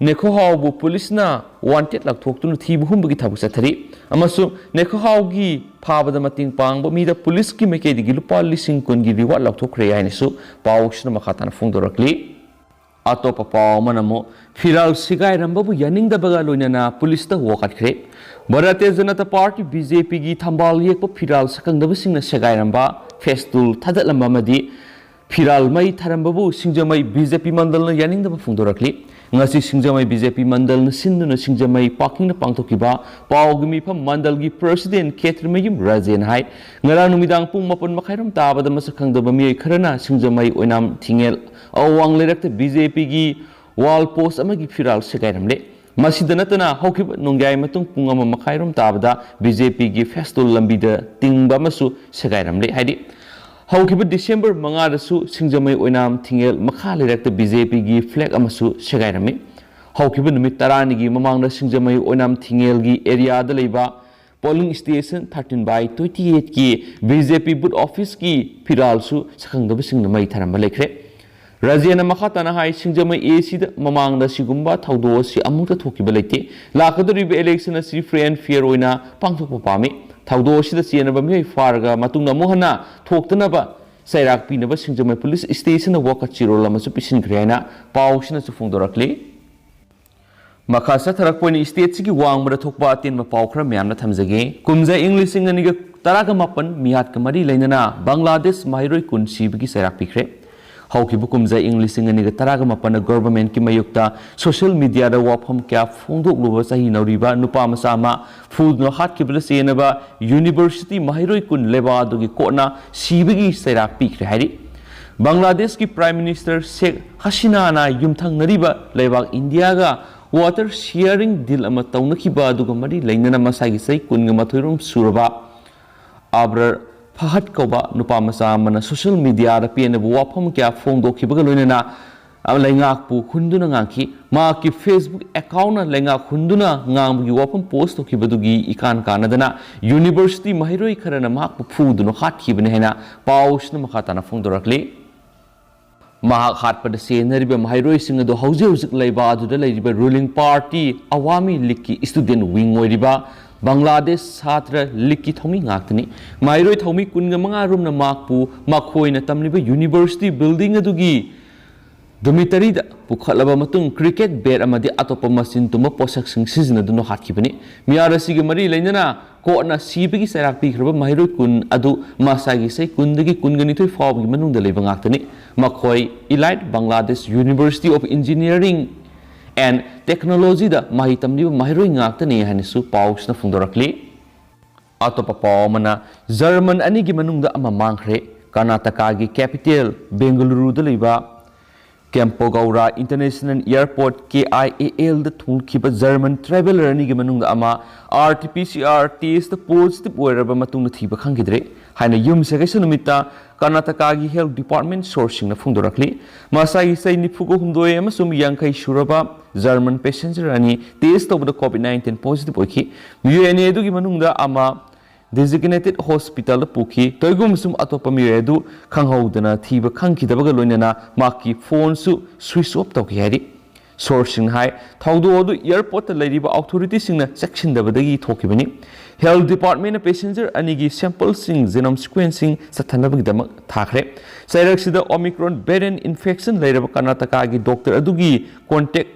ꯅꯦꯈꯣꯍꯥꯎꯕꯨ ꯄꯨꯂꯤꯁꯅ ꯋꯥꯟꯇꯦꯠ ꯂꯥꯎꯊꯣꯛꯇꯨꯅ ꯊꯤꯕ ꯍꯨꯝꯕꯒꯤ ꯊꯕꯛ ꯆꯠꯊꯔꯤ ꯑꯃꯁꯨꯡ ꯅꯦꯈꯣꯍꯥꯎꯒꯤ ꯐꯥꯕꯗ ꯃꯇꯦꯡ ꯄꯥꯡꯕ ꯃꯤꯗ ꯄꯨꯂꯤꯁꯀꯤ ꯃꯥꯏꯀꯩꯗꯒꯤ ꯂꯨꯄꯥ ꯂꯤꯁꯤꯡ ꯀꯨꯟꯒꯤ ꯔꯤꯋꯥꯔꯗ ꯂꯥꯎꯊꯣꯛꯈ꯭ꯔꯦ ꯍꯥꯏꯅꯁꯨ ꯄꯥꯎꯁꯤꯅ ꯃꯈꯥ ꯇꯥꯅ ꯐꯣꯡꯗꯣꯔꯛꯂꯤ꯫ ꯑꯇꯣꯞꯄ ꯄꯥꯎ ꯑꯃꯅ ꯑꯃꯨꯛ ꯐꯤꯔꯥꯜ ꯁꯦꯒꯥꯏꯔꯝꯕꯕꯨ ꯌꯥꯅꯤꯡꯗꯕꯒ ꯂꯣꯏꯅꯅ ꯄꯨꯂꯤꯁꯇ ꯋꯥꯀꯠꯈ꯭ꯔꯦ꯫ Bharatiya Janata party, B J ꯄꯤꯒꯤ ꯊꯝꯕꯥꯜ ꯌꯦꯛꯄ ꯐꯤꯔꯥꯜ ꯁꯛꯈꯪꯗꯕꯁꯤꯡꯅ ꯁꯦꯒꯥꯏꯔꯝꯕ ꯐꯦꯁꯇꯨꯜ ꯊꯥꯗꯠꯂꯝꯕ ꯑꯃꯗꯤ ꯐꯤꯔꯥꯜ ꯃꯩ ꯊꯥꯔꯝꯕꯕꯨ ꯁꯤꯡꯖꯃꯩ ꯕꯤ ꯖꯦ ꯄꯤ ꯃꯟꯗꯜꯅ ꯌꯥꯅꯤꯡꯗꯕ ꯐꯣꯡꯗꯣꯔꯛꯂꯤ꯫ ꯉꯁꯤ ꯁꯤꯡꯖꯃꯩ ꯕꯤ ꯖꯦ ꯄꯤ ꯃꯟꯗꯜꯅ ꯁꯤꯟꯗꯨꯅ ꯁꯤꯡꯖꯃꯩ ꯄꯥꯔꯀꯤꯡꯗ ꯄꯥꯡꯊꯣꯛꯈꯤꯕ ꯄꯥꯎꯒꯤ ꯃꯤꯐꯝ ꯃꯟꯗꯜꯒꯤ ꯄ꯭ꯔꯁꯤꯗꯦꯟ ꯈꯦꯇ꯭ꯔꯤꯃꯌꯨꯝ ꯔꯥꯖꯦꯟ ꯍꯥꯏ, ꯉꯔꯥꯡ ꯅꯨꯃꯤꯗꯥꯡ ꯄꯨꯡ ꯃꯥꯄꯟ ꯃꯈꯥꯏꯔꯣꯝ ꯇꯥꯕꯗ ꯃꯁꯛ ꯈꯪꯗꯕ ꯃꯤꯑꯣꯏ ꯈꯔꯅ ꯁꯤꯡꯖꯃꯩ ꯑꯣꯏꯅꯥꯝ ꯊꯤꯡꯉꯦꯜ ꯑꯋꯥꯡ ꯂꯩꯔꯛꯇ ꯕꯤ ꯖꯦ ꯄꯤꯒꯤ ꯋꯥꯜ ꯄꯣꯁ ꯑꯃꯒꯤ ꯐꯤꯔꯥꯜ ꯁꯦꯒꯥꯏꯔꯝꯂꯦ꯫ ꯃꯁꯤꯗ ꯅꯠꯇꯅ ꯍꯧꯈꯤꯕ ꯅꯣꯡꯌꯥꯏ ꯃꯇꯨꯡ ꯄꯨꯡ ꯑꯃ ꯃꯈꯥꯏꯔꯣꯝ ꯇꯥꯕꯗ ꯕꯤ ꯖꯦ ꯄꯤꯒꯤ ꯐꯦꯁꯇꯨꯜ ꯂꯝꯕꯤꯗ ꯇꯤꯡꯕ ꯑꯃꯁꯨ ꯁꯦꯒꯥꯏꯔꯝꯂꯦ ꯍꯥꯏꯔꯤ꯫ ꯍꯧꯈꯤꯕ ꯗꯤꯁꯦꯝꯕꯔ ꯃꯉꯥꯗꯁꯨ ꯁꯤꯡꯖꯃꯩ ꯑꯣꯏꯅꯥꯝ ꯊꯤꯡꯉꯦꯜ ꯃꯈꯥ ꯂꯩꯔꯛꯇ ꯕꯤ ꯖꯦ ꯄꯤꯒꯤ ꯐ꯭ꯂꯦꯒ ꯑꯃꯁꯨ ꯁꯦꯒꯥꯏꯔꯝꯃꯤ꯫ ꯍꯧꯈꯤꯕ ꯅꯨꯃꯤꯠ ꯇꯔꯥꯅꯤꯒꯤ ꯃꯃꯥꯡꯗ ꯁꯤꯡꯖꯃꯩ ꯑꯣꯏꯅꯥꯝ ꯊꯤꯡꯉꯦꯜꯒꯤ ꯑꯦꯔꯤꯌꯥꯗ ꯂꯩꯕ polling station thirteen by twenty ꯑꯩꯠꯀꯤ ꯕꯤ ꯖꯦ ꯄꯤ ꯕꯨꯊ ꯑꯣꯐꯤꯁꯀꯤ ꯐꯤꯔꯥꯜꯁꯨ ꯁꯛꯈꯪꯗꯕꯁꯤꯡꯅ ꯃꯩ ꯊꯥꯔꯝꯕ ꯂꯩꯈ꯭ꯔꯦ꯫ ꯔꯥꯖꯦꯅ ꯃꯈꯥ ꯇꯥꯅ ꯍꯥꯏ, ꯁꯤꯡꯖꯃꯩ ꯑꯦ ꯁꯤꯗ ꯃꯃꯥꯡꯗ ꯁꯤꯒꯨꯝꯕ ꯊꯧꯗꯣꯛ ꯑꯁꯤ ꯑꯃꯨꯛꯇ ꯊꯣꯛꯈꯤꯕ ꯂꯩꯇꯦ꯫ ꯂꯥꯛꯀꯗꯧꯔꯤꯕ ꯏꯂꯦꯛꯁꯟ ꯑꯁꯤ ꯐ꯭ꯔꯤ ꯑꯦꯟ ꯐꯤꯌꯔ ꯑꯣꯏꯅ ꯄꯥꯡꯊꯣꯛꯄ ꯄꯥꯝꯃꯤ꯫ ꯊꯧꯗꯣꯛ ꯑꯁꯤꯗ ꯆꯦꯟꯅꯕ ꯃꯤꯑꯣꯏ ꯐꯥꯔꯒ ꯃꯇꯨꯡꯗ ꯑꯃꯨꯛ ꯍꯟꯅ ꯊꯣꯛꯇꯅꯕ ꯆꯩꯔꯥꯛ ꯄꯤꯅꯕ ꯁꯤꯡꯖꯃꯩ ꯄꯨꯂꯤꯁ ꯁ꯭ꯇꯦꯁꯟꯅ ꯋꯥꯀꯠ ꯆꯦꯔꯣꯜ ꯑꯃꯁꯨ ꯄꯤꯁꯤꯟꯈ꯭ꯔꯦ ꯍꯥꯏꯅ ꯄꯥꯎꯁꯤꯅꯁꯨ ꯐꯣꯡꯗꯣꯔꯛꯂꯤ꯫ ꯃꯈꯥ ꯆꯠꯊꯔꯛꯄ ꯑꯣꯏꯅ ꯁ꯭ꯇꯦꯠꯁꯤꯒꯤ ꯋꯥꯡꯃꯗ ꯊꯣꯛꯄ ꯑꯇꯦꯟꯕ ꯄꯥꯎ ꯈꯔ ꯃꯌꯥꯝꯅ ꯊꯝꯖꯒꯦ꯫ ꯀꯨꯝꯖꯥ ꯏꯪ ꯂꯤꯁꯤꯡ ꯑꯅꯤꯒ ꯇꯔꯥꯒ ꯃꯥꯄꯟ ꯃꯤꯍꯥꯠꯀ ꯃꯔꯤ ꯂꯩꯅꯅ ꯕꯪꯒ꯭ꯂꯥꯗꯦꯁ ꯃꯍꯩꯔꯣꯏ ꯀꯨꯟ ꯁꯤꯕꯒꯤ ꯆꯩꯔꯥꯛ ꯄꯤꯈ꯭ꯔꯦ꯫ ꯍꯧꯈꯤꯕ ꯀꯨꯝꯖꯥ ꯏꯪ ꯂꯤꯁꯤꯡ ꯑꯅꯤꯒ ꯇꯔꯥꯒ ꯃꯥꯄꯟꯗ ꯒꯣꯚꯔꯟꯃꯦꯟꯠꯀꯤ ꯃꯥꯌꯣꯛꯇ ꯁꯣꯁꯤꯌꯦꯜ ꯃꯤꯗꯤꯌꯥꯗ ꯋꯥꯐꯝ ꯀꯌꯥ ꯐꯣꯡꯗꯣꯛꯂꯨꯕ ꯆꯍꯤ ꯅꯧꯔꯤꯕ ꯅꯨꯄꯥ ꯃꯆꯥ ꯑꯃ ꯐꯨꯗꯨꯅ ꯍꯥꯠꯈꯤꯕꯗ ꯆꯦꯟꯅꯕ ꯌꯨꯅꯤꯚꯔꯁꯤꯇꯤ ꯃꯍꯩꯔꯣꯏ ꯀꯨꯟ ꯂꯩꯕꯥꯛ ꯑꯗꯨꯒꯤ ꯀꯣꯔꯠꯅ ꯁꯤꯕꯒꯤ ꯆꯩꯔꯥꯛ ꯄꯤꯈ꯭ꯔꯦ ꯍꯥꯏꯔꯤ꯫ ꯕꯪꯒ꯭ꯂꯥꯗꯦꯁꯀꯤ ꯄ꯭ꯔꯥꯏꯝ ꯃꯤꯅꯤꯁꯇꯔ ꯁꯦꯈ ꯍꯁꯤꯅꯥꯅ ꯌꯨꯝꯊꯪꯅꯔꯤꯕ ꯂꯩꯕꯥꯛ ꯏꯟꯗꯤꯌꯥꯒ ꯋꯥꯇꯔ ꯁꯤꯌꯥꯔꯤꯡ ꯗꯤꯜ ꯑꯃ ꯇꯧꯅꯈꯤꯕ ꯑꯗꯨꯒ ꯃꯔꯤ ꯂꯩꯅꯅ ꯃꯁꯥꯒꯤ ꯆꯍꯤ ꯀꯨꯟꯒ ꯃꯥꯊꯣꯏꯔꯣꯝ ꯁꯨꯔꯕ ꯑꯕ꯭ꯔꯔ ꯐꯍꯗ ꯀꯧꯕ ꯅꯨꯄꯥ ꯃꯆꯥ ꯑꯃꯅ ꯁꯣꯁꯤꯌꯦꯜ ꯃꯤꯗꯤꯌꯥꯗ ꯄꯦꯟꯗꯕ ꯋꯥꯐꯝ ꯀꯌꯥ ꯐꯣꯡꯗꯣꯛꯈꯤꯕꯒ ꯂꯣꯏꯅꯅ ꯂꯩꯉꯥꯛꯄꯨ ꯍꯨꯟꯗꯨꯅ ꯉꯥꯡꯈꯤ꯫ ꯃꯍꯥꯛꯀꯤ ꯐꯦꯁꯕꯨꯛ ꯑꯦꯀꯥꯎꯟꯅ ꯂꯩꯉꯥꯛ ꯍꯨꯟꯗꯨꯅ ꯉꯥꯡꯕꯒꯤ ꯋꯥꯐꯝ ꯄꯣꯁ ꯇꯧꯈꯤꯕꯗꯨꯒꯤ ꯏꯀꯥꯟ ꯀꯥꯟꯅꯗꯅ ꯌꯨꯅꯤꯚꯔꯁꯤꯇꯤ ꯃꯍꯩꯔꯣꯏ ꯈꯔꯅ ꯃꯍꯥꯛꯄꯨ ꯐꯨꯗꯨꯅ ꯍꯥꯠꯈꯤꯕꯅꯤ ꯍꯥꯏꯅ ꯄꯥꯎꯁꯤꯅ ꯃꯈꯥ ꯇꯥꯅ ꯐꯣꯡꯗꯣꯔꯛꯂꯤ꯫ ꯃꯍꯥꯛ ꯍꯥꯠꯄꯗ ꯆꯦꯟꯅꯔꯤꯕ ꯃꯍꯩꯔꯣꯏꯁꯤꯡ ꯑꯗꯨ ꯍꯧꯖꯤꯛ ꯍꯧꯖꯤꯛ ꯂꯩꯕ ꯑꯗꯨꯗ ꯂꯩꯔꯤꯕ ꯔꯨꯂꯤꯡ ꯄꯥꯔꯇꯤ ꯑꯋꯥꯃꯤ ꯂꯤꯒꯀꯤ ꯁ꯭ꯇꯨꯗꯦꯟꯠ ꯋꯤꯡ ꯑꯣꯏꯔꯤꯕ ꯕꯪꯒ꯭ꯂꯥꯗꯦꯁ ꯁꯥꯇ꯭ꯔ ꯂꯤꯒꯀꯤ ꯊꯧꯃꯤ ꯉꯥꯛꯇꯅꯤ꯫ ꯃꯍꯩꯔꯣꯏ ꯊꯧꯃꯤ ꯀꯨꯟꯒ ꯃꯉꯥ ꯔꯣꯝꯅ ꯃꯍꯥꯛꯄꯨ ꯃꯈꯣꯏꯅ ꯇꯝꯂꯤꯕ ꯌꯨꯅꯤꯚꯔꯁꯤꯇꯤ ꯕꯤꯜꯗꯤꯡ ꯑꯗꯨꯒꯤ ꯗꯣꯔꯃꯤꯇꯔꯤꯗ ꯄꯨꯈꯠꯂꯕ ꯃꯇꯨꯡ ꯀ꯭ꯔꯤꯀꯦꯠ ꯕꯦꯠ ꯑꯃꯗꯤ ꯑꯇꯣꯞꯄ ꯃꯆꯤꯟ ꯇꯨꯝꯕ ꯄꯣꯠꯁꯛꯁꯤꯡ ꯁꯤꯖꯤꯟꯅꯗꯨꯅ ꯍꯥꯠꯈꯤꯕꯅꯤ꯫ ꯃꯤꯍꯥꯠ ꯑꯁꯤꯒ ꯃꯔꯤ ꯂꯩꯅꯅ ꯀꯣꯔꯠꯅ ꯁꯤꯕꯒꯤ ꯆꯩꯔꯥꯛ ꯄꯤꯈ꯭ꯔꯕ ꯃꯍꯩꯔꯣꯏ ꯀꯨꯟ ꯑꯗꯨ ꯃꯁꯥꯒꯤ ꯆꯍꯤ ꯀꯨꯟꯗꯒꯤ ꯀꯨꯟꯒ ꯅꯤꯊꯣꯏ ꯐꯥꯎꯕꯒꯤ ꯃꯅꯨꯡꯗ ꯂꯩꯕ ꯉꯥꯛꯇꯅꯤ꯫ ꯃꯈꯣꯏ Elite Bangladesh University of Engineering and Technologyꯗ ꯃꯍꯩ ꯇꯝꯂꯤꯕ ꯃꯍꯩꯔꯣꯏ ꯉꯥꯛꯇꯅꯤ ꯍꯥꯏꯅꯁꯨ ꯄꯥꯎꯁꯤꯅ ꯐꯣꯡꯗꯣꯔꯛꯂꯤ꯫ ꯑꯇꯣꯞꯄ ꯄꯥꯎ ꯑꯃꯅ, ꯖꯔꯃꯟ ꯑꯅꯤꯒꯤ ꯃꯅꯨꯡꯗ ꯑꯃ ꯃꯥꯡꯈ꯭ꯔꯦ꯫ ꯀꯔꯅꯥꯇꯀꯥꯒꯤ ꯀꯦꯄꯤꯇꯦꯜ ꯕꯦꯡꯒꯂꯨꯔꯨꯗ ꯂꯩꯕ Kempegowda international airport, K I A ꯑꯦꯜꯗ ꯊꯨꯡꯈꯤꯕ ꯖꯔꯃꯟ ꯇ꯭ꯔꯦꯚꯦꯂꯔ ꯑꯅꯤꯒꯤ ꯃꯅꯨꯡꯗ ꯑꯃ R T P C R test positive ꯑꯣꯏꯔꯕ ꯃꯇꯨꯡꯗ ꯊꯤꯕ ꯈꯪꯈꯤꯗ꯭ꯔꯦ꯫ ꯍꯥꯏꯅ ꯌꯨꯝꯁꯀꯩꯁ ꯅꯨꯃꯤꯠꯇ ꯀꯔꯅꯥꯇꯀꯥꯒꯤ ꯍꯦꯜꯊ ꯗꯤꯄꯥꯔꯠꯃꯦꯟ ꯁꯣꯔꯁꯁꯤꯡꯅ ꯐꯣꯡꯗꯣꯔꯛꯂꯤ꯫ ꯃꯁꯥꯒꯤ ꯆꯍꯤ ꯅꯤꯐꯨꯒ ꯍꯨꯝꯗꯣꯏ ꯑꯃꯁꯨꯡ ꯌꯥꯡꯈꯩ ꯁꯨꯔꯕ ꯖꯔꯃꯟ ꯄꯦꯁꯦꯟꯖꯔ ꯑꯅꯤ ꯇꯦꯁ ꯇꯧꯕꯗ ꯀꯣꯚꯤꯗ ꯅꯥꯏꯟꯇꯤꯟ ꯄꯣꯖꯤꯇꯤꯚ ꯑꯣꯏꯈꯤ꯫ ꯃꯤꯑꯣꯏ ꯑꯅꯤ ꯑꯗꯨꯒꯤ ꯃꯅꯨꯡꯗ ꯑꯃ ꯗꯤꯖꯤꯒꯅꯦꯇꯦꯗ ꯍꯣꯁꯄꯤꯇꯥꯜꯗ ꯄꯨꯈꯤ꯫ ꯇꯣꯏꯒꯨꯝꯁꯨꯝ ꯑꯇꯣꯞꯄ ꯃꯤꯑꯣꯏ ꯑꯗꯨ ꯈꯪꯍꯧꯗꯅ ꯊꯤꯕ ꯈꯪꯈꯤꯗꯕꯒ ꯂꯣꯏꯅꯅ ꯃꯍꯥꯛꯀꯤ ꯐꯣꯟꯁꯨ ꯁ꯭ꯋꯤꯆ ꯑꯣꯐ ꯇꯧꯈꯤ ꯍꯥꯏꯔꯤ꯫ ꯁꯣꯔꯁꯁꯤꯡꯅ ꯍꯥꯏ, ꯊꯧꯗꯣꯛ ꯑꯗꯨ ꯑꯦꯌꯔꯄꯣꯔꯠꯇ ꯂꯩꯔꯤꯕ ꯑꯣꯊꯣꯔꯤꯇꯤꯁꯤꯡꯅ ꯆꯦꯛꯁꯤꯟꯗꯕꯗꯒꯤ ꯊꯣꯛꯈꯤꯕꯅꯤ꯫ ꯍꯦꯜꯊ ꯗꯤꯄꯥꯔꯠꯃꯦꯟꯅ ꯄꯦꯁꯦꯟꯖꯔ ꯑꯅꯤꯒꯤ ꯁꯦꯝꯄꯜꯁꯤꯡ ꯖꯦꯅꯣꯝ ꯁꯤꯀ꯭ꯋꯦꯟꯁꯤꯡ ꯆꯠꯊꯅꯕꯒꯤꯗꯃꯛ ꯊꯥꯈ꯭ꯔꯦ꯫ ꯆꯩꯔꯛꯁꯤꯗ ꯑꯣꯃꯤꯀ꯭ꯔꯣꯟ ꯚꯦꯔꯤꯌꯟ ꯏꯟꯐꯦꯛꯁꯟ ꯂꯩꯔꯕ ꯀꯔꯅꯥꯇꯀꯥꯒꯤ ꯗꯣꯛꯇꯔ ꯑꯗꯨꯒꯤ ꯀꯣꯟꯇꯦꯛ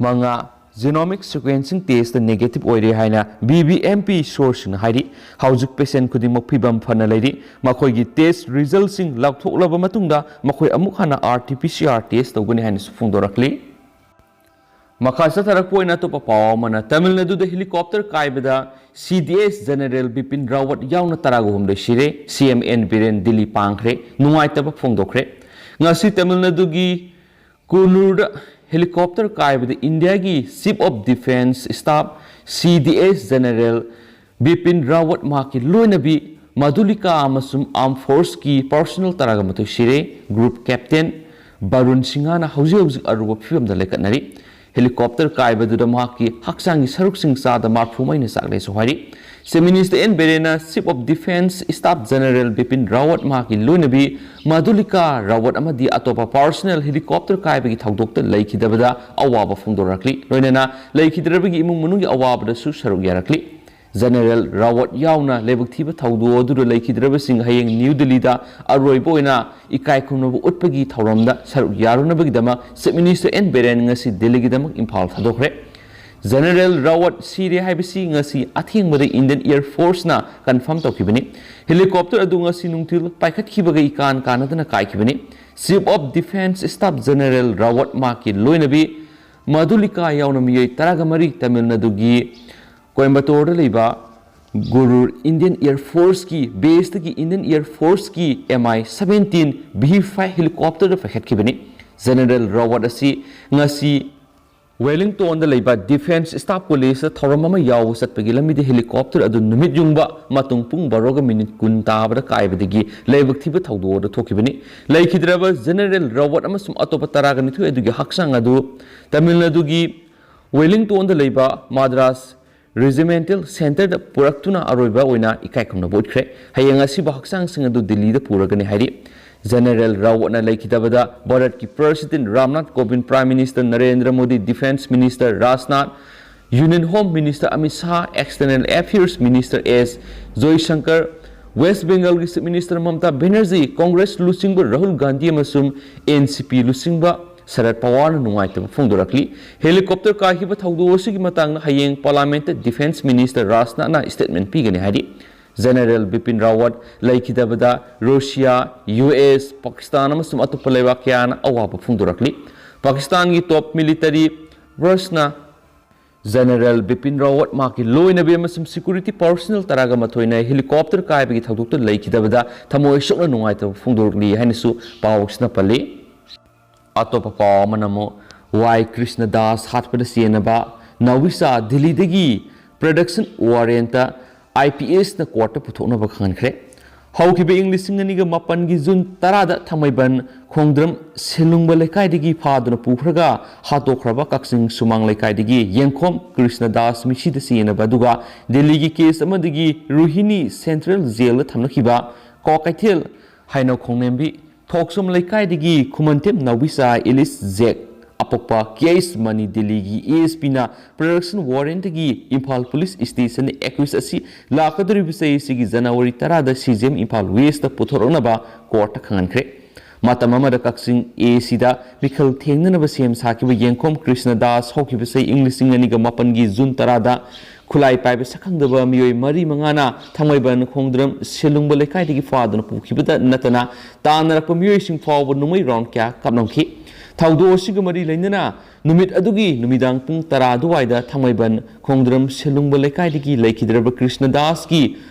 ꯃꯉꯥ ꯖꯦꯅꯣꯃꯤꯛ ꯁꯤꯀ꯭ꯋꯦꯟꯁꯤꯡ ꯇꯦꯁꯇ ꯅꯦꯒꯦꯇꯤꯚ ꯑꯣꯏꯔꯦ ꯍꯥꯏꯅ ꯕꯤ ꯕꯤ ꯑꯦꯝ ꯄꯤ ꯁꯣꯔꯁꯁꯤꯡꯅ ꯍꯥꯏꯔꯤ꯫ ꯍꯧꯖꯤꯛ ꯄꯦꯁꯦꯟ ꯈꯨꯗꯤꯡꯃꯛ ꯐꯤꯕꯝ ꯐꯅ ꯂꯩꯔꯤ꯫ ꯃꯈꯣꯏꯒꯤ ꯇꯦꯁ ꯔꯤꯖꯜꯁꯤꯡ ꯂꯥꯎꯊꯣꯛꯂꯕ ꯃꯇꯨꯡꯗ ꯃꯈꯣꯏ ꯑꯃꯨꯛ ꯍꯟꯅ R T P C R test ꯇꯧꯒꯅꯤ ꯍꯥꯏꯅꯁꯨ ꯐꯣꯡꯗꯣꯔꯛꯂꯤ꯫ ꯃꯈꯥ ꯆꯠꯊꯔꯛꯄ ꯑꯣꯏꯅ ꯑꯇꯣꯞꯄ ꯄꯥꯎ ꯑꯃꯅ, ꯇꯥꯃꯤꯜ ꯅꯥꯗꯨꯗ ꯍꯦꯂꯤꯀꯣꯞꯇꯔ ꯀꯥꯏꯕꯗ ꯁꯤ ꯗꯤ ꯑꯦꯁ ꯖꯦꯅꯔꯦꯜ ꯕꯤꯄꯤꯟ ꯔꯥꯋꯠ ꯌꯥꯎꯅ ꯇꯔꯥꯒ ꯍꯨꯝꯗꯣꯏ ꯁꯤꯔꯦ꯫ ꯁꯤ ꯑꯦꯝ ꯑꯦꯟ ꯕꯤꯔꯦꯟ ꯗꯤꯜꯂꯤ ꯄꯥꯡꯈ꯭ꯔꯦ, ꯅꯨꯡꯉꯥꯏꯇꯕ ꯐꯣꯡꯗꯣꯛꯈ꯭ꯔꯦ꯫ ꯉꯁꯤ ꯇꯥꯃꯤꯜ ꯅꯥꯗꯨꯒꯤ ꯀꯨꯅꯨꯔꯗ ꯍꯦꯂꯤꯀꯣꯞꯇꯔ ꯀꯥꯏꯕꯗ ꯏꯟꯗꯤꯌꯥꯒꯤ ꯆꯤꯐ ꯑꯣꯐ ꯗꯤꯐꯦꯟꯁ ꯁ꯭ꯇꯥꯐ, ꯁꯤ D S general Bipin Rawat, ꯃꯍꯥꯛꯀꯤ ꯂꯣꯏꯅꯕꯤ ꯃꯙꯨꯂꯤꯀꯥ ꯑꯃꯁꯨꯡ ꯑꯥꯔꯝ ꯐꯣꯔꯁꯀꯤ ꯄꯔꯁꯣꯅꯦꯜ ꯇꯔꯥꯒ ꯃꯥꯊꯣꯏ ꯁꯤꯔꯦ꯫ ꯒ꯭ꯔꯨꯞ ꯀꯦꯞꯇꯦꯟ ꯕꯔꯨꯟ ꯁꯤꯡꯍꯅ ꯍꯧꯖꯤꯛ ꯍꯧꯖꯤꯛ ꯑꯔꯨꯕ ꯐꯤꯕꯝꯗ ꯂꯩꯈꯠꯅꯔꯤ꯫ ꯍꯦꯂꯤꯀꯣꯞꯇꯔ ꯀꯥꯏꯕꯗꯨꯗ ꯃꯍꯥꯛꯀꯤ ꯍꯛꯆꯥꯡꯒꯤ ꯁꯔꯨꯛꯁꯤꯡ ꯆꯥꯗ ꯃꯔꯐꯨ ꯃꯩꯅ ꯆꯥꯛꯂꯦꯁꯨ ꯍꯥꯏꯔꯤ꯫ ꯆꯤꯐ ꯃꯤꯅꯤꯁꯇꯔ ꯑꯦꯟ ꯕꯤꯔꯦꯟꯅ chief of defence staff general Bipin Rawat, ꯃꯍꯥꯛꯀꯤ ꯂꯣꯏꯅꯕꯤ ꯃꯙꯨꯂꯤꯀꯥ ꯔꯥꯋꯠ ꯑꯃꯗꯤ ꯑꯇꯣꯞꯄ ꯄꯔꯁꯣꯅꯦꯜ ꯍꯦꯂꯤꯀꯣꯞꯇꯔ ꯀꯥꯏꯕꯒꯤ ꯊꯧꯗꯣꯛꯇ ꯂꯩꯈꯤꯗꯕꯗ ꯑꯋꯥꯕ ꯐꯣꯡꯗꯣꯔꯛꯂꯤ꯫ ꯂꯣꯏꯅꯅ ꯂꯩꯈꯤꯗ꯭ꯔꯕꯒꯤ ꯏꯃꯨꯡ ꯃꯅꯨꯡꯒꯤ ꯑꯋꯥꯕꯗꯁꯨ ꯁꯔꯨꯛ ꯌꯥꯔꯛꯂꯤ꯫ ꯖꯦꯅꯔꯦꯜ ꯔꯥꯋꯠ ꯌꯥꯎꯅ ꯂꯥꯏꯕꯛ ꯊꯤꯕ ꯊꯧꯗꯣꯛ ꯑꯗꯨꯗ ꯂꯩꯈꯤꯗ꯭ꯔꯕꯁꯤꯡ ꯍꯌꯦꯡ ꯅ꯭ꯌꯨ ꯗꯤꯜꯂꯤꯗ ꯑꯔꯣꯏꯕ ꯑꯣꯏꯅ ꯏꯀꯥꯏ ꯈꯨꯝꯅꯕ ꯎꯠꯄꯒꯤ ꯊꯧꯔꯝꯗ ꯁꯔꯨꯛ ꯌꯥꯔꯨꯅꯕꯒꯤꯗꯃꯛ ꯆꯤꯐ ꯃꯤꯅꯤꯁꯇꯔ ꯑꯦꯟ ꯕꯤꯔꯦꯟ ꯉꯁꯤ ꯗꯤꯜꯂꯤꯒꯤꯗꯃꯛ ꯏꯝꯐꯥꯜ ꯊꯥꯗꯣꯛꯈ꯭ꯔꯦ꯫ ꯖꯦꯅꯔꯦꯜ ꯔꯥꯋꯠ ꯁꯤꯔꯦ ꯍꯥꯏꯕꯁꯤ ꯉꯁꯤ ꯑꯊꯦꯡꯕꯗ ꯏꯟꯗꯤꯌꯟ ꯑꯦꯌꯔ ꯐꯣꯔꯁꯅ ꯀꯟꯐꯥꯔꯝ ꯇꯧꯈꯤꯕꯅꯤ꯫ ꯍꯦꯂꯤꯀꯣꯞꯇꯔ ꯑꯗꯨ ꯉꯁꯤ ꯅꯨꯡꯊꯤꯜ ꯄꯥꯏꯈꯠꯈꯤꯕꯒ ꯏꯀꯥꯟ ꯀꯥꯟꯅꯗꯅ ꯀꯥꯏꯈꯤꯕꯅꯤ꯫ Chief of defence staff general Rawat, ꯃꯍꯥꯛꯀꯤ ꯂꯣꯏꯅꯕꯤ ꯃꯙꯨꯂꯤꯀꯥ ꯌꯥꯎꯅ ꯃꯤꯑꯣꯏ ꯇꯔꯥꯒ ꯃꯔꯤ ꯇꯥꯃꯤꯜ ꯅꯥꯗꯨꯒꯤ ꯀꯣꯏꯝꯕꯇꯣꯔꯗ ꯂꯩꯕ ꯒꯨꯔꯨꯔ ꯏꯟꯗꯤꯌꯟ ꯑꯦꯌꯔ ꯐꯣꯔꯁꯀꯤ ꯕꯦꯁꯇꯒꯤ ꯏꯟꯗꯤꯌꯟ ꯑꯦꯌꯔ ꯐꯣꯔꯁꯀꯤ M I seventeen V five ꯍꯦꯂꯤꯀꯣꯞꯇꯔꯗ ꯄꯥꯏꯈꯠꯈꯤꯕꯅꯤ꯫ ꯖꯦꯅꯔꯦꯜ ꯔꯥꯋꯠ ꯑꯁꯤ ꯉꯁꯤ ꯋꯦꯂꯤꯡꯇꯣꯟꯗ ꯂꯩꯕ ꯗꯤꯐꯦꯟꯁ ꯁ꯭ꯇꯥꯐ ꯀꯣꯂꯦꯖꯇ ꯊꯧꯔꯝ ꯑꯃ ꯌꯥꯎꯕ ꯆꯠꯄꯒꯤ ꯂꯝꯕꯤꯗ ꯍꯦꯂꯤꯀꯣꯞꯇꯔ ꯑꯗꯨ ꯅꯨꯃꯤꯠ ꯌꯨꯡꯕ ꯃꯇꯨꯡ ꯄꯨꯡ ꯕꯥꯔꯣꯒ ꯃꯤꯅꯤꯠ ꯀꯨꯟ ꯇꯥꯕꯗ ꯀꯥꯏꯕꯗꯒꯤ ꯂꯥꯏꯕꯛ ꯊꯤꯕ ꯊꯧꯗꯣꯛ ꯑꯗꯨ ꯊꯣꯛꯈꯤꯕꯅꯤ꯫ ꯂꯩꯈꯤꯗ꯭ꯔꯕ ꯖꯦꯅꯔꯦꯜ ꯔꯥꯋꯠ ꯑꯃꯁꯨꯡ ꯑꯇꯣꯞꯄ ꯇꯔꯥꯒ ꯅꯤꯊꯣꯏ ꯑꯗꯨꯒꯤ ꯍꯛꯆꯥꯡ ꯑꯗꯨ ꯇꯥꯃꯤꯜ ꯅꯥꯗꯨꯒꯤ ꯋꯦꯂꯤꯡꯇꯣꯟꯗ ꯂꯩꯕ ꯃꯗ꯭ꯔꯥꯁ ꯔꯤꯖꯤꯃꯦꯟꯇꯦꯜ ꯁꯦꯟꯇꯔꯗ ꯄꯨꯔꯛꯇꯨꯅ ꯑꯔꯣꯏꯕ ꯑꯣꯏꯅ ꯏꯀꯥꯏ ꯈꯨꯝꯅꯕ ꯎꯠꯈ꯭ꯔꯦ꯫ ꯍꯌꯦꯡ ꯑꯁꯤꯕꯨ ꯍꯛꯆꯥꯡꯁꯤꯡ ꯑꯗꯨ ꯗꯤꯜꯂꯤꯗ ꯄꯨꯔꯒꯅꯤ ꯍꯥꯏꯔꯤ꯫ ꯖꯦꯅꯔꯦꯜ ꯔꯥꯋꯠꯅ ꯂꯩꯈꯤꯗꯕꯗ ꯚꯥꯔꯠꯀꯤ president Ramnath Kovind, prime minister Narendra Modi, defence minister Rajnath, union home minister Amit Shah, external affairs minister S Jaishankar, west ꯕꯦꯡꯒꯜꯒꯤ chief minister Mamata Banerjee, Congress ꯂꯨꯆꯤꯡꯕ ꯔꯥꯍꯨꯜ ꯒꯥꯟꯙꯤ ꯑꯃꯁꯨꯡ ꯑꯦꯟ ꯁꯤ ꯄꯤ ꯂꯨꯆꯤꯡꯕ ꯁꯔꯗ ꯄꯋꯥꯔꯅ ꯅꯨꯡꯉꯥꯏꯇꯕ ꯐꯣꯡꯗꯣꯔꯛꯂꯤ꯫ ꯍꯦꯂꯤꯀꯣꯞꯇꯔ ꯀꯥꯏꯈꯤꯕ ꯊꯧꯗꯣꯛ ꯑꯁꯤꯒꯤ ꯃꯇꯥꯡꯗ ꯍꯌꯦꯡ ꯄꯥꯔꯂꯤꯌꯥꯃꯦꯟꯠꯇ ꯗꯤꯐꯦꯟꯁ ꯃꯤꯅꯤꯁꯇꯔ ꯔꯥꯖꯅꯥꯊꯅ ꯁ꯭ꯇꯦꯠꯃꯦꯟꯠ ꯄꯤꯒꯅꯤ ꯍꯥꯏꯔꯤ꯫ ꯖꯦꯅꯔꯦꯜ ꯕꯤꯄꯤꯟ ꯔꯥꯋꯠ ꯂꯩꯈꯤꯗꯕꯗ ꯔꯨꯁꯤꯌꯥ, ꯌꯨ ꯑꯦꯁ, ꯄꯥꯀꯤꯁꯇꯥꯟ ꯑꯃꯁꯨꯡ ꯑꯇꯣꯞꯄ ꯂꯩꯕꯥꯛ ꯀꯌꯥꯅ ꯑꯋꯥꯕ ꯐꯣꯡꯗꯣꯔꯛꯂꯤ꯫ ꯄꯥꯀꯤꯁꯇꯥꯟꯒꯤ ꯇꯣꯞ ꯃꯤꯂꯤꯇꯔꯤ ꯕ꯭ꯔꯁꯅ ꯖꯦꯅꯔꯦꯜ ꯕꯤꯄꯤꯟ ꯔꯥꯋꯠ, ꯃꯍꯥꯛꯀꯤ ꯂꯣꯏꯅꯕꯤ ꯑꯃꯁꯨꯡ ꯁꯦꯀ꯭ꯌꯨꯔꯤꯇꯤ ꯄꯔꯁꯅꯦꯜ ꯇꯔꯥꯒ ꯃꯥꯊꯣꯏꯅ ꯍꯦꯂꯤꯀꯣꯞꯇꯔ ꯀꯥꯏꯕꯒꯤ ꯊꯧꯗꯣꯛꯇ ꯂꯩꯈꯤꯗꯕꯗ ꯊꯃꯣꯏ ꯁꯣꯛꯅ ꯅꯨꯡꯉꯥꯏꯇꯕ ꯐꯣꯡꯗꯣꯔꯛꯂꯤ ꯍꯥꯏꯅꯁꯨ ꯄꯥꯎꯁꯤꯅ ꯄꯜꯂꯤ꯫ ꯑꯇꯣꯞꯄ ꯄꯥꯎ ꯑꯃꯅ ꯑꯃꯨꯛ ꯋꯥꯏ ꯀ꯭ꯔꯤꯁꯅ ꯗꯥꯁ ꯍꯥꯠꯄꯗ ꯆꯦꯟꯅꯕ ꯅꯥꯎꯕꯤꯆꯥ ꯗꯤꯜꯂꯤꯗꯒꯤ ꯄ꯭ꯔꯗꯛꯁꯟ ꯋꯥꯔꯦꯟꯠꯇ ꯑꯥꯏ ꯄꯤ ꯑꯦꯁꯅ ꯀꯣꯔꯠꯇ ꯄꯨꯊꯣꯛꯅꯕ ꯈꯪꯍꯟꯈ꯭ꯔꯦ꯫ ꯍꯧꯈꯤꯕ ꯏꯪ ꯂꯤꯁꯤꯡ ꯑꯅꯤꯒ ꯃꯥꯄꯟꯒꯤ ꯖꯨꯟ ꯇꯔꯥꯗ ꯊꯥꯡꯃꯩꯕꯟ ꯈꯣꯡꯗ꯭ꯔꯝ ꯁꯦꯂꯨꯡꯕ ꯂꯩꯀꯥꯏꯗꯒꯤ ꯐꯥꯗꯨꯅ ꯄꯨꯈ꯭ꯔꯒ ꯍꯥꯠꯇꯣꯛꯈ꯭ꯔꯕ ꯀꯛꯆꯤꯡ ꯁꯨꯃꯥꯡ ꯂꯩꯀꯥꯏꯗꯒꯤ ꯌꯦꯡꯈꯣꯝ ꯀ꯭ꯔꯤꯁꯅ ꯗꯥꯁ ꯃꯤꯁꯤꯗ ꯆꯦꯟꯅꯕ ꯑꯗꯨꯒ ꯗꯤꯜꯂꯤꯒꯤ ꯀꯦꯁ ꯑꯃꯗꯒꯤ ꯔꯣꯍꯤꯅꯤ ꯁꯦꯟꯇ꯭ꯔꯦꯜ ꯖꯦꯜꯗ ꯊꯝꯅꯈꯤꯕ ꯀ꯭ꯋꯥꯀꯩꯊꯦꯜ ꯍꯥꯏꯅꯧ ꯈꯣꯡꯅꯦꯝꯕꯤ ꯊꯣꯛꯁꯣꯝ ꯂꯩꯀꯥꯏꯗꯒꯤ ꯈꯨꯃꯟꯊꯦꯝ ꯅꯥꯎꯕꯤꯆꯥ ꯏꯂꯤꯁ ꯖꯦꯛ ꯑꯄꯣꯛꯄ ꯀꯦ ꯑꯩꯆ ꯃꯅꯤ ꯗꯤꯜꯂꯤꯒꯤ ꯑꯦ ꯑꯦꯁ ꯄꯤꯅ ꯄ꯭ꯔꯗꯛꯁꯟ ꯋꯥꯔꯦꯟꯠꯇꯒꯤ ꯏꯝꯐꯥꯜ ꯄꯨꯂꯤꯁ ꯁ꯭ꯇꯦꯁꯟꯗ ꯑꯦꯀ꯭ꯌꯨꯁ ꯑꯁꯤ ꯂꯥꯛꯀꯗꯧꯔꯤꯕ ꯆꯍꯤ ꯑꯁꯤꯒꯤ ꯖꯅꯋꯥꯔꯤ ꯇꯔꯥꯗ C J M Imphal west ꯄꯨꯊꯣꯔꯛꯅꯕ ꯀꯣꯔꯠꯇ ꯈꯪꯍꯟꯈ꯭ꯔꯦ꯫ ꯃꯇꯝ ꯑꯃꯗ ꯀꯛꯆꯤꯡ ꯑꯦ ꯁꯤꯗ ꯃꯤꯈꯜ ꯊꯦꯡꯅꯅꯕ ꯁꯦꯝ ꯁꯥꯈꯤꯕ ꯌꯦꯡꯈꯣꯝ ꯀ꯭ꯔꯤꯁꯅ ꯗꯥꯁ ꯍꯧꯈꯤꯕ ꯆꯍꯤ ꯏꯪ ꯂꯤꯁꯤꯡ ꯑꯅꯤꯒ ꯃꯥꯄꯟꯒꯤ ꯖꯨꯟ ꯇꯔꯥꯗ ꯈꯨꯠꯂꯥꯏ ꯄꯥꯏꯕ ꯁꯛꯈꯪꯗꯕ ꯃꯤꯑꯣꯏ ꯃꯔꯤ ꯃꯉꯥꯅ ꯊꯥꯡꯃꯩꯕꯟ ꯈꯣꯡꯗ꯭ꯔꯝ ꯁꯦꯂꯨꯡꯕ ꯂꯩꯀꯥꯏꯗꯒꯤ ꯐꯥꯗꯨꯅ ꯄꯨꯈꯤꯕꯗ ꯅꯠꯇꯅ ꯇꯥꯟꯅꯔꯛꯄ ꯃꯤꯑꯣꯏꯁꯤꯡ ꯐꯥꯎꯕ ꯅꯣꯡꯃꯩ ꯔꯥꯎꯟ ꯀꯌꯥ ꯀꯥꯞꯂꯝꯈꯤ꯫ ꯊꯧꯗꯣꯛ ꯑꯁꯤꯒ ꯃꯔꯤ ꯂꯩꯅꯅ ꯅꯨꯃꯤꯠ ꯑꯗꯨꯒꯤ ꯅꯨꯃꯤꯗꯥꯡ ꯄꯨꯡ ꯇꯔꯥ ꯑꯗꯨꯋꯥꯏꯗ ꯊꯥꯡꯃꯩꯕꯟ ꯈꯣꯡꯗ꯭ꯔꯝ ꯁꯦꯂꯨꯡꯕ ꯂꯩꯀꯥꯏꯗꯒꯤ ꯂꯩꯈꯤꯗ꯭ꯔꯕ ꯀ꯭ꯔꯤꯁꯅ ꯗꯥꯁꯀꯤ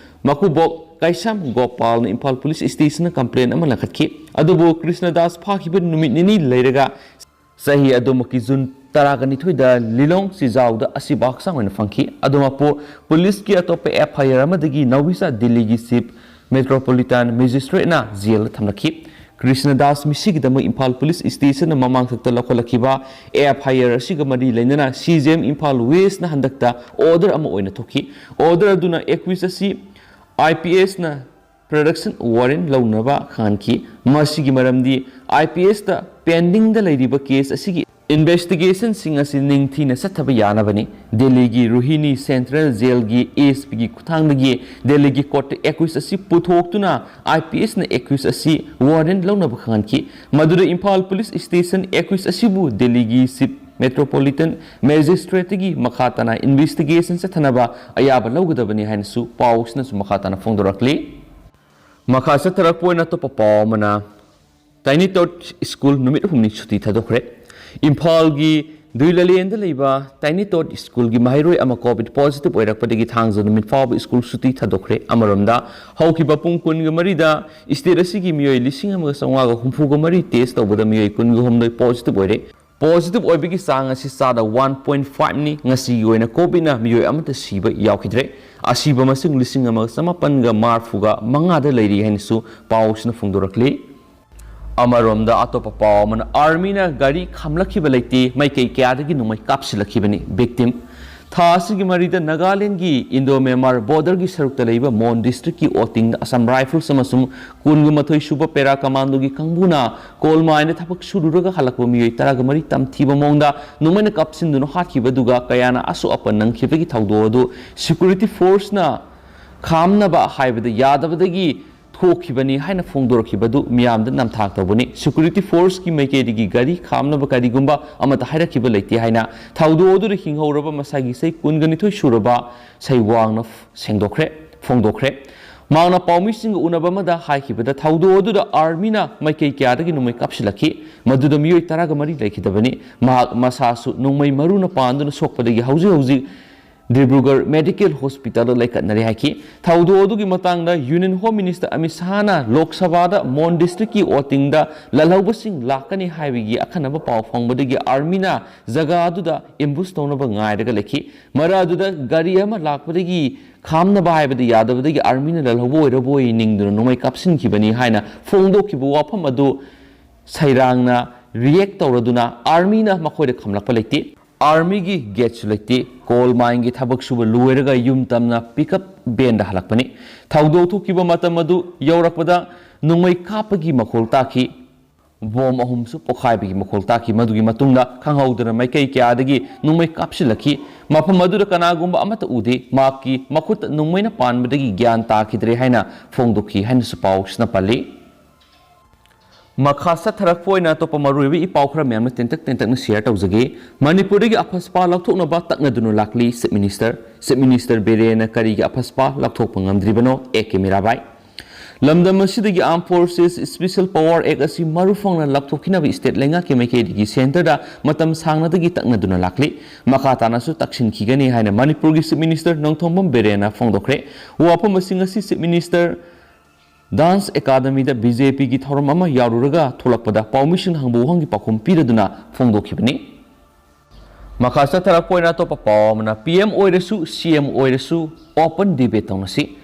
ꯃꯀꯨꯕꯣꯛ ꯀꯩꯁꯥꯝ ꯒꯣꯄꯥꯜꯅ ꯏꯝꯐꯥꯜ ꯄꯨꯂꯤꯁ ꯁ꯭ꯇꯦꯁꯟꯗ ꯀꯝꯄ꯭ꯂꯦꯟ ꯑꯃ ꯂꯪꯈꯠꯈꯤ꯫ ꯑꯗꯨꯕꯨ ꯀ꯭ꯔꯤꯁꯅ ꯗꯥꯁ ꯐꯥꯈꯤꯕ ꯅꯨꯃꯤꯠ ꯅꯤꯅꯤ ꯂꯩꯔꯒ ꯆꯍꯤ ꯑꯗꯨꯃꯛꯀꯤ ꯖꯨꯟ ꯇꯔꯥꯒ ꯅꯤꯊꯣꯏꯗ ꯂꯤꯂꯣꯡ ꯆꯤꯖꯥꯎꯗ ꯑꯁꯤꯕ ꯍꯛꯆꯥꯡ ꯑꯣꯏꯅ ꯐꯪꯈꯤ꯫ ꯑꯗꯨꯃꯛꯄꯨ ꯄꯨꯂꯤꯁꯀꯤ ꯑꯇꯣꯞꯄ ꯑꯦꯐ ꯑꯥꯏ ꯑꯥꯔ ꯑꯃꯗꯒꯤ ꯅꯧꯕꯤꯁꯥ ꯗꯤꯜꯂꯤꯒꯤ ꯆꯤꯐ ꯃꯦꯇ꯭ꯔꯣꯄꯣꯂꯤꯇꯥꯟ ꯃꯦꯖꯤꯁꯇ꯭ꯔꯦꯠꯅ ꯖꯦꯜꯗ ꯊꯝꯂꯛꯈꯤ꯫ ꯀ꯭ꯔꯤꯁꯅꯗꯥꯁ ꯃꯤꯁꯤꯒꯤꯗꯃꯛ ꯏꯝꯐꯥꯜ ꯄꯨꯂꯤꯁ ꯁ꯭ꯇꯦꯁꯟꯅ ꯃꯃꯥꯡꯊꯛꯇ ꯂꯧꯈꯠꯂꯛꯈꯤꯕ ꯑꯦꯐ ꯑꯥꯏ ꯑꯥꯔ ꯑꯁꯤꯒ ꯃꯔꯤ ꯂꯩꯅꯅ ꯁꯤ ꯖꯤ ꯑꯦꯝ ꯏꯝꯐꯥꯜ ꯋꯦꯁꯅ ꯍꯟꯗꯛꯇ ꯑꯣꯔꯗꯔ ꯑꯃ ꯑꯣꯏꯅ ꯊꯣꯛꯈꯤ꯫ ꯑꯣꯔꯗꯔ ꯑꯗꯨꯅ ꯑꯦꯀ꯭ꯌꯨꯁ ꯑꯁꯤ ꯑꯥꯏ ꯄꯤ ꯑꯦꯁꯅ ꯄ꯭ꯔꯗꯛꯁꯟ ꯋꯥꯔꯦꯟ ꯂꯧꯅꯕ ꯈꯪꯍꯟꯈꯤ꯫ ꯃꯁꯤꯒꯤ ꯃꯔꯝꯗꯤ ꯑꯥꯏ ꯄꯤ ꯑꯦꯁꯇ ꯄꯦꯟꯗꯤꯡꯗ ꯂꯩꯔꯤꯕ ꯀꯦꯁ ꯑꯁꯤꯒꯤ ꯏꯟꯚꯦꯁꯇꯤꯒꯦꯁꯟꯁꯤꯡ ꯑꯁꯤ ꯅꯤꯡꯊꯤꯅ ꯆꯠꯊꯕ ꯌꯥꯅꯕꯅꯤ꯫ ꯗꯦꯜꯂꯤꯒꯤ ꯔꯣꯍꯤꯅꯤ ꯁꯦꯟꯇ꯭ꯔꯦꯜ ꯖꯦꯜꯒꯤ ꯑꯦ ꯑꯦꯁ ꯄꯤꯒꯤ ꯈꯨꯠꯊꯥꯡꯗꯒꯤ ꯗꯦꯜꯂꯤꯒꯤ ꯀꯣꯔꯠꯇ ꯑꯦꯀ꯭ꯌꯨꯁ ꯑꯁꯤ ꯄꯨꯊꯣꯛꯇꯨꯅ ꯑꯥꯏ ꯄꯤ ꯑꯦꯁꯅ ꯑꯦꯀ꯭ꯌꯨꯁ ꯑꯁꯤ ꯋꯥꯔꯦꯟ ꯂꯧꯅꯕ ꯈꯪꯍꯟꯈꯤ꯫ ꯃꯗꯨꯗ ꯏꯝꯐꯥꯜ ꯄꯨꯂꯤꯁ ꯁ꯭ꯇꯦꯁꯟ ꯑꯦꯀ꯭ꯌꯨꯁ ꯑꯁꯤꯕꯨ ꯗꯦꯜꯂꯤꯒꯤ ꯆꯤꯐ ꯃꯦꯇ꯭ꯔꯣꯄꯣꯂꯤꯇꯟ ꯃꯦꯖꯤꯁꯇ꯭ꯔꯦꯠꯇꯒꯤ ꯃꯈꯥ ꯇꯥꯅ ꯏꯟꯚꯦꯁꯇꯤꯒꯦꯁꯟ ꯆꯠꯊꯅꯕ ꯑꯌꯥꯕ ꯂꯧꯒꯗꯕꯅꯤ ꯍꯥꯏꯅꯁꯨ ꯄꯥꯎ ꯑꯁꯤꯅꯁꯨ ꯃꯈꯥ ꯇꯥꯅ ꯐꯣꯡꯗꯣꯔꯛꯂꯤ꯫ ꯃꯈꯥ ꯆꯠꯊꯔꯛꯄ ꯑꯣꯏꯅ ꯑꯇꯣꯞꯄ ꯄꯥꯎ ꯑꯃꯅ, ꯇꯥꯏꯅꯤ ꯇꯣꯠ ꯁ꯭ꯀꯨꯜ ꯅꯨꯃꯤꯠ ꯍꯨꯝꯅꯤ ꯁꯨꯇꯤ ꯊꯥꯗꯣꯛꯈ꯭ꯔꯦ꯫ ꯏꯝꯐꯥꯜꯒꯤ ꯗꯨꯏꯂꯂꯦꯟꯗ ꯂꯩꯕ ꯇꯥꯏꯅꯤ ꯇꯣꯠ ꯁ꯭ꯀꯨꯜꯒꯤ ꯃꯍꯩꯔꯣꯏ ꯑꯃ ꯀꯣꯚꯤꯗ ꯄꯣꯖꯤꯇꯤꯚ ꯑꯣꯏꯔꯛꯄꯗꯒꯤ ꯊꯥꯡꯖ ꯅꯨꯃꯤꯠ ꯐꯥꯎꯕ ꯁ꯭ꯀꯨꯜ ꯁꯨꯇꯤ ꯊꯥꯗꯣꯛꯈ꯭ꯔꯦ꯫ ꯑꯃꯔꯣꯝꯗ, ꯍꯧꯈꯤꯕ ꯄꯨꯡ ꯀꯨꯟꯒ ꯃꯔꯤꯗ ꯁ꯭ꯇꯦꯠ ꯑꯁꯤꯒꯤ ꯃꯤꯑꯣꯏ ꯂꯤꯁꯤꯡ ꯑꯃꯒ ꯆꯥꯝꯃꯉꯥꯒ ꯍꯨꯝꯐꯨꯒ ꯃꯔꯤ ꯇꯦꯁ ꯇꯧꯕꯗ ꯃꯤꯑꯣꯏ ꯀꯨꯟꯒ ꯍꯨꯝꯗꯣꯏ ꯄꯣꯖꯤꯇꯤꯚ ꯑꯣꯏꯔꯦ꯫ ꯄꯣꯖꯤꯇꯤꯚ ꯑꯣꯏꯕꯒꯤ ꯆꯥꯡ ꯑꯁꯤ ꯆꯥꯗ ꯋꯥꯟ ꯄꯣꯏꯟꯠ ꯐꯥꯏꯚꯅꯤ꯫ ꯉꯁꯤꯒꯤ ꯑꯣꯏꯅ ꯀꯣꯚꯤꯗꯅ ꯃꯤꯑꯣꯏ ꯑꯃꯠꯇ ꯁꯤꯕ ꯌꯥꯎꯈꯤꯗ꯭ꯔꯦ꯫ ꯑꯁꯤꯕ ꯃꯁꯤꯡ ꯂꯤꯁꯤꯡ ꯑꯃꯒ ꯆꯃꯥꯄꯟꯒ ꯃꯔꯤꯐꯨꯒ ꯃꯉꯥꯗ ꯂꯩꯔꯤ ꯍꯥꯏꯅꯁꯨ ꯄꯥꯎꯁꯤꯅ ꯐꯣꯡꯗꯣꯔꯛꯂꯤ꯫ ꯑꯃꯔꯣꯝꯗ, ꯑꯇꯣꯞꯄ ꯄꯥꯎ ꯑꯃꯅ, ꯑꯥꯔꯃꯤꯅ ꯒꯥꯔꯤ ꯈꯥꯝꯂꯛꯈꯤꯕ ꯂꯩꯇꯦ, ꯃꯥꯏꯀꯩ ꯀꯌꯥꯗꯒꯤ ꯅꯣꯡꯃꯩ ꯀꯥꯞꯁꯤꯜꯂꯛꯈꯤꯕꯅꯤ꯫ ꯚꯤꯛꯇꯤꯝ, ꯊꯥ ꯑꯁꯤꯒꯤ ꯃꯔꯤꯗ ꯅꯥꯒꯥꯂꯦꯟꯗꯒꯤ ꯏꯟꯗꯣ ꯃ꯭ꯌꯥꯟꯃꯥꯔ ꯕꯣꯔꯗꯔꯒꯤ ꯁꯔꯨꯛꯇ ꯂꯩꯕ ꯃꯣꯟ ꯗꯤꯁꯇ꯭ꯔꯤꯛꯀꯤ ꯑꯣꯇꯤꯡꯗ ꯑꯁꯥꯝ ꯔꯥꯏꯐꯜꯁ ꯑꯃꯁꯨꯡ ꯀꯨꯟꯒ ꯃꯥꯊꯣꯏ ꯁꯨꯕ ꯄꯦꯔꯥ ꯀꯃꯥꯟꯗꯣꯒꯤ ꯀꯥꯡꯕꯨꯅ ꯀꯣꯜ ꯃꯥꯏꯟꯗ ꯊꯕꯛ ꯁꯨꯔꯨꯔꯒ ꯍꯜꯂꯛꯄ ꯃꯤꯑꯣꯏ ꯇꯔꯥꯒ ꯃꯔꯤ ꯇꯝꯊꯤꯕ ꯃꯑꯣꯡꯗ ꯅꯣꯡꯃꯩꯅ ꯀꯥꯞꯁꯤꯟꯗꯨꯅ ꯍꯥꯠꯈꯤꯕ ꯑꯗꯨꯒ ꯀꯌꯥꯅ ꯑꯁꯣꯛ ꯑꯄꯟ ꯅꯪꯈꯤꯕꯒꯤ ꯊꯧꯗꯣꯛ ꯑꯗꯨ ꯁꯦꯀ꯭ꯌꯨꯔꯤꯇꯤ ꯐꯣꯔꯁꯅ ꯈꯥꯝꯅꯕ ꯍꯥꯏꯕꯗ ꯌꯥꯗꯕꯗꯒꯤ ꯊꯣꯛꯈꯤꯕꯅꯤ ꯍꯥꯏꯅ ꯐꯣꯡꯗꯣꯔꯛꯈꯤꯕ ꯑꯗꯨ ꯃꯤꯌꯥꯝꯗ ꯅꯝꯊꯥꯛ ꯇꯧꯕꯅꯤ꯫ ꯁꯦꯀ꯭ꯌꯨꯔꯤꯇꯤ ꯐꯣꯔꯁꯀꯤ ꯃꯥꯏꯀꯩꯗꯒꯤ ꯒꯥꯔꯤ ꯈꯥꯝꯅꯕ ꯀꯔꯤꯒꯨꯝꯕ ꯑꯃꯠꯇ ꯍꯥꯏꯔꯛꯈꯤꯕ ꯂꯩꯇꯦ ꯍꯥꯏꯅ ꯊꯧꯗꯣꯛ ꯑꯗꯨꯗ ꯍꯤꯡꯍꯧꯔꯕ ꯃꯁꯥꯒꯤ ꯆꯍꯤ ꯀꯨꯟꯒ ꯅꯤꯊꯣꯏ ꯁꯨꯔꯕ ꯁꯩꯋꯥꯡꯅ ꯁꯦꯡꯗꯣꯛꯈ꯭ꯔꯦ, ꯐꯣꯡꯗꯣꯛꯈ꯭ꯔꯦ꯫ ꯃꯍꯥꯛꯅ ꯄꯥꯎꯃꯤꯁꯤꯡꯒ ꯎꯅꯕ ꯑꯃꯗ ꯍꯥꯏꯈꯤꯕꯗ, ꯊꯧꯗꯣꯛ ꯑꯗꯨꯗ ꯑꯥꯔꯃꯤꯅ ꯃꯥꯏꯀꯩ ꯀꯌꯥꯗꯒꯤ ꯅꯣꯡꯃꯩ ꯀꯥꯞꯁꯤꯜꯂꯛꯈꯤ, ꯃꯗꯨꯗ ꯃꯤꯑꯣꯏ ꯇꯔꯥꯒ ꯃꯔꯤ ꯂꯩꯈꯤꯗꯕꯅꯤ꯫ ꯃꯍꯥꯛ ꯃꯁꯥꯁꯨ ꯅꯣꯡꯃꯩ ꯃꯔꯨꯅ ꯄꯥꯟꯗꯨꯅ ꯁꯣꯛꯄꯗꯒꯤ ꯍꯧꯖꯤꯛ ꯍꯧꯖꯤꯛ ꯗꯤꯕ꯭ꯔꯨꯒꯔ ꯃꯦꯗꯤꯀꯦꯜ ꯍꯣꯁꯄꯤꯇꯥꯜꯗ ꯂꯩꯈꯠꯅꯔꯦ ꯍꯥꯏꯈꯤ꯫ ꯊꯧꯗꯣꯛ ꯑꯗꯨꯒꯤ ꯃꯇꯥꯡꯗ ꯌꯨꯅꯤꯌꯟ ꯍꯣꯝ ꯃꯤꯅꯤꯁꯇꯔ ꯑꯃꯤꯠ ꯁꯥꯍꯅ ꯂꯣꯛ ꯁꯚꯥꯗ ꯃꯣꯟ ꯗꯤꯁꯇ꯭ꯔꯤꯛꯀꯤ ꯋꯣꯇꯤꯡꯗ ꯂꯜꯍꯧꯕꯁꯤꯡ ꯂꯥꯛꯀꯅꯤ ꯍꯥꯏꯕꯒꯤ ꯑꯈꯟꯅꯕ ꯄꯥꯎ ꯐꯪꯕꯗꯒꯤ ꯑꯥꯔꯃꯤꯅ ꯖꯒꯥ ꯑꯗꯨꯗ ꯑꯦꯝꯕꯨꯁ ꯇꯧꯅꯕ ꯉꯥꯏꯔꯒ ꯂꯩꯈꯤ꯫ ꯃꯔꯛ ꯑꯗꯨꯗ ꯒꯥꯔꯤ ꯑꯃ ꯂꯥꯛꯄꯗꯒꯤ ꯈꯥꯝꯅꯕ ꯍꯥꯏꯕꯗꯤ ꯌꯥꯗꯕꯗꯒꯤ ꯑꯥꯔꯃꯤꯅ ꯂꯜꯍꯧꯕ ꯑꯣꯏꯔꯕꯣꯏ ꯅꯤꯡꯗꯨꯅ ꯅꯣꯡꯃꯩ ꯀꯥꯞꯁꯤꯟꯈꯤꯕꯅꯤ ꯍꯥꯏꯅ ꯐꯣꯡꯗꯣꯛꯈꯤꯕ ꯋꯥꯐꯝ ꯑꯗꯨ ꯁꯩꯔꯥꯡꯅ ꯔꯤꯌꯦꯛ ꯇꯧꯔꯗꯨꯅ ꯑꯥꯔꯃꯤꯅ ꯃꯈꯣꯏꯗ ꯈꯨꯝꯂꯛꯄ ꯂꯩꯇꯦ꯫ ꯑꯥꯔꯃꯤꯒꯤ ꯒꯦꯠꯁꯨ ꯂꯩꯇꯦ꯫ ꯀꯣꯜ ꯃꯥꯏꯟꯒꯤ ꯊꯕꯛ ꯁꯨꯕ ꯂꯣꯏꯔꯒ ꯌꯨꯝ ꯇꯝꯅ ꯄꯤꯛꯑꯞ ꯚꯦꯟꯗ ꯍꯜꯂꯛꯄꯅꯤ꯫ ꯊꯧꯗꯣꯛ ꯊꯣꯛꯈꯤꯕ ꯃꯇꯝ ꯑꯗꯨ ꯌꯧꯔꯛꯄꯗ ꯅꯣꯡꯃꯩ ꯀꯥꯞꯄꯒꯤ ꯃꯈꯣꯜ ꯇꯥꯈꯤ꯫ ꯕꯣꯝ ꯑꯍꯨꯝꯁꯨ ꯄꯣꯈꯥꯏꯕꯒꯤ ꯃꯈꯣꯜ ꯇꯥꯈꯤ꯫ ꯃꯗꯨꯒꯤ ꯃꯇꯨꯡꯗ ꯈꯪꯍꯧꯗꯅ ꯃꯥꯏꯀꯩ ꯀꯌꯥꯗꯒꯤ ꯅꯣꯡꯃꯩ ꯀꯥꯞꯁꯤꯜꯂꯛꯈꯤ꯫ ꯃꯐꯝ ꯑꯗꯨꯗ ꯀꯅꯥꯒꯨꯝꯕ ꯑꯃꯠꯇ ꯎꯗꯦ꯫ ꯃꯍꯥꯛꯀꯤ ꯃꯈꯨꯠꯇ ꯅꯣꯡꯃꯩꯅ ꯄꯥꯟꯕꯗꯒꯤ ꯒ꯭ꯌꯥꯟ ꯇꯥꯈꯤꯗ꯭ꯔꯦ ꯍꯥꯏꯅ ꯐꯣꯡꯗꯣꯛꯈꯤ ꯍꯥꯏꯅꯁꯨ ꯄꯥꯎꯁꯤꯅ ꯄꯜꯂꯤ꯫ ꯃꯈꯥ ꯆꯠꯊꯔꯛꯄ ꯑꯣꯏꯅ ꯑꯇꯣꯞꯄ ꯃꯔꯨꯑꯣꯏꯕ ꯏ ꯄꯥꯎ ꯈꯔ ꯃꯌꯥꯝꯅ ꯇꯦꯟꯇꯛ ꯇꯦꯟꯇꯛꯅ ꯁꯤꯌꯔ ꯇꯧꯖꯒꯦ꯫ ꯃꯅꯤꯄꯨꯔꯗꯒꯤ ꯑꯐꯁꯄꯥ ꯂꯧꯊꯣꯛꯅꯕ ꯇꯛꯅꯗꯨꯅ ꯂꯥꯛꯂꯤ ꯆꯤꯞ ꯃꯤꯅꯤꯁꯇꯔ꯫ ꯆꯤꯞ ꯃꯤꯅꯤꯁꯇꯔ ꯕꯤꯔꯦꯟꯅ ꯀꯔꯤꯒꯤ ꯑꯐꯁꯄꯥ ꯂꯧꯊꯣꯛꯄ ꯉꯝꯗ꯭ꯔꯤꯕꯅꯣ? A K Mirabai. ꯂꯝꯗꯝ ꯑꯁꯤꯗꯒꯤ ꯑꯥꯔꯝ ꯐꯣꯔꯁꯦꯁ ꯏꯁꯄꯤꯁꯦꯜ ꯄꯋꯥꯔ ꯑꯦꯛ ꯑꯁꯤ ꯃꯔꯨꯐꯪꯅ ꯂꯥꯞꯊꯣꯛꯈꯤꯅꯕ ꯏꯁꯇꯦꯠ ꯂꯩꯉꯥꯛꯀꯤ ꯃꯥꯏꯀꯩꯗꯒꯤ ꯁꯦꯟꯇꯔꯗ ꯃꯇꯝ ꯁꯥꯡꯅꯗꯒꯤ ꯇꯛꯅꯗꯨꯅ ꯂꯥꯛꯂꯤ꯫ ꯃꯈꯥ ꯇꯥꯅꯁꯨ ꯇꯛꯁꯤꯟꯈꯤꯒꯅꯤ ꯍꯥꯏꯅ ꯃꯅꯤꯄꯨꯔꯒꯤ ꯆꯤꯞ ꯃꯤꯅꯤꯁꯇꯔ ꯅꯣꯡꯊꯣꯝꯕꯝ ꯕꯤꯔꯦꯟꯅ ꯐꯣꯡꯗꯣꯛꯈ꯭ꯔꯦ꯫ ꯋꯥꯐꯝ ꯑꯁꯤ ꯉꯁꯤ ꯆꯤꯞ ꯃꯤꯅꯤꯁꯇꯔ ꯗꯥꯟꯁ ꯑꯦꯀꯥꯗꯃꯤꯗ ꯕꯤ ꯖꯦ ꯄꯤꯒꯤ ꯊꯧꯔꯝ ꯑꯃ ꯌꯥꯎꯔꯨꯔꯒ ꯊꯣꯛꯂꯛꯄꯗ ꯄꯥꯎꯃꯤꯁꯤꯡꯅ ꯍꯪꯕ ꯋꯥꯍꯪꯒꯤ ꯄꯥꯎꯈꯨꯝ ꯄꯤꯔꯗꯨꯅ ꯐꯣꯡꯗꯣꯛꯈꯤꯕꯅꯤ꯫ ꯃꯈꯥ ꯆꯠꯊꯔꯛꯄ ꯑꯣꯏꯅ ꯑꯇꯣꯞꯄ ꯄꯥꯎ ꯑꯃꯅ, ꯄꯤ ꯑꯦꯝ ꯑꯣꯏꯔꯁꯨ, ꯁꯤ ꯑꯦꯝ ꯑꯣꯏꯔꯁꯨ, ꯑꯣꯄꯟ ꯗꯤꯕꯦꯠ ꯇꯧꯅꯁꯤ꯫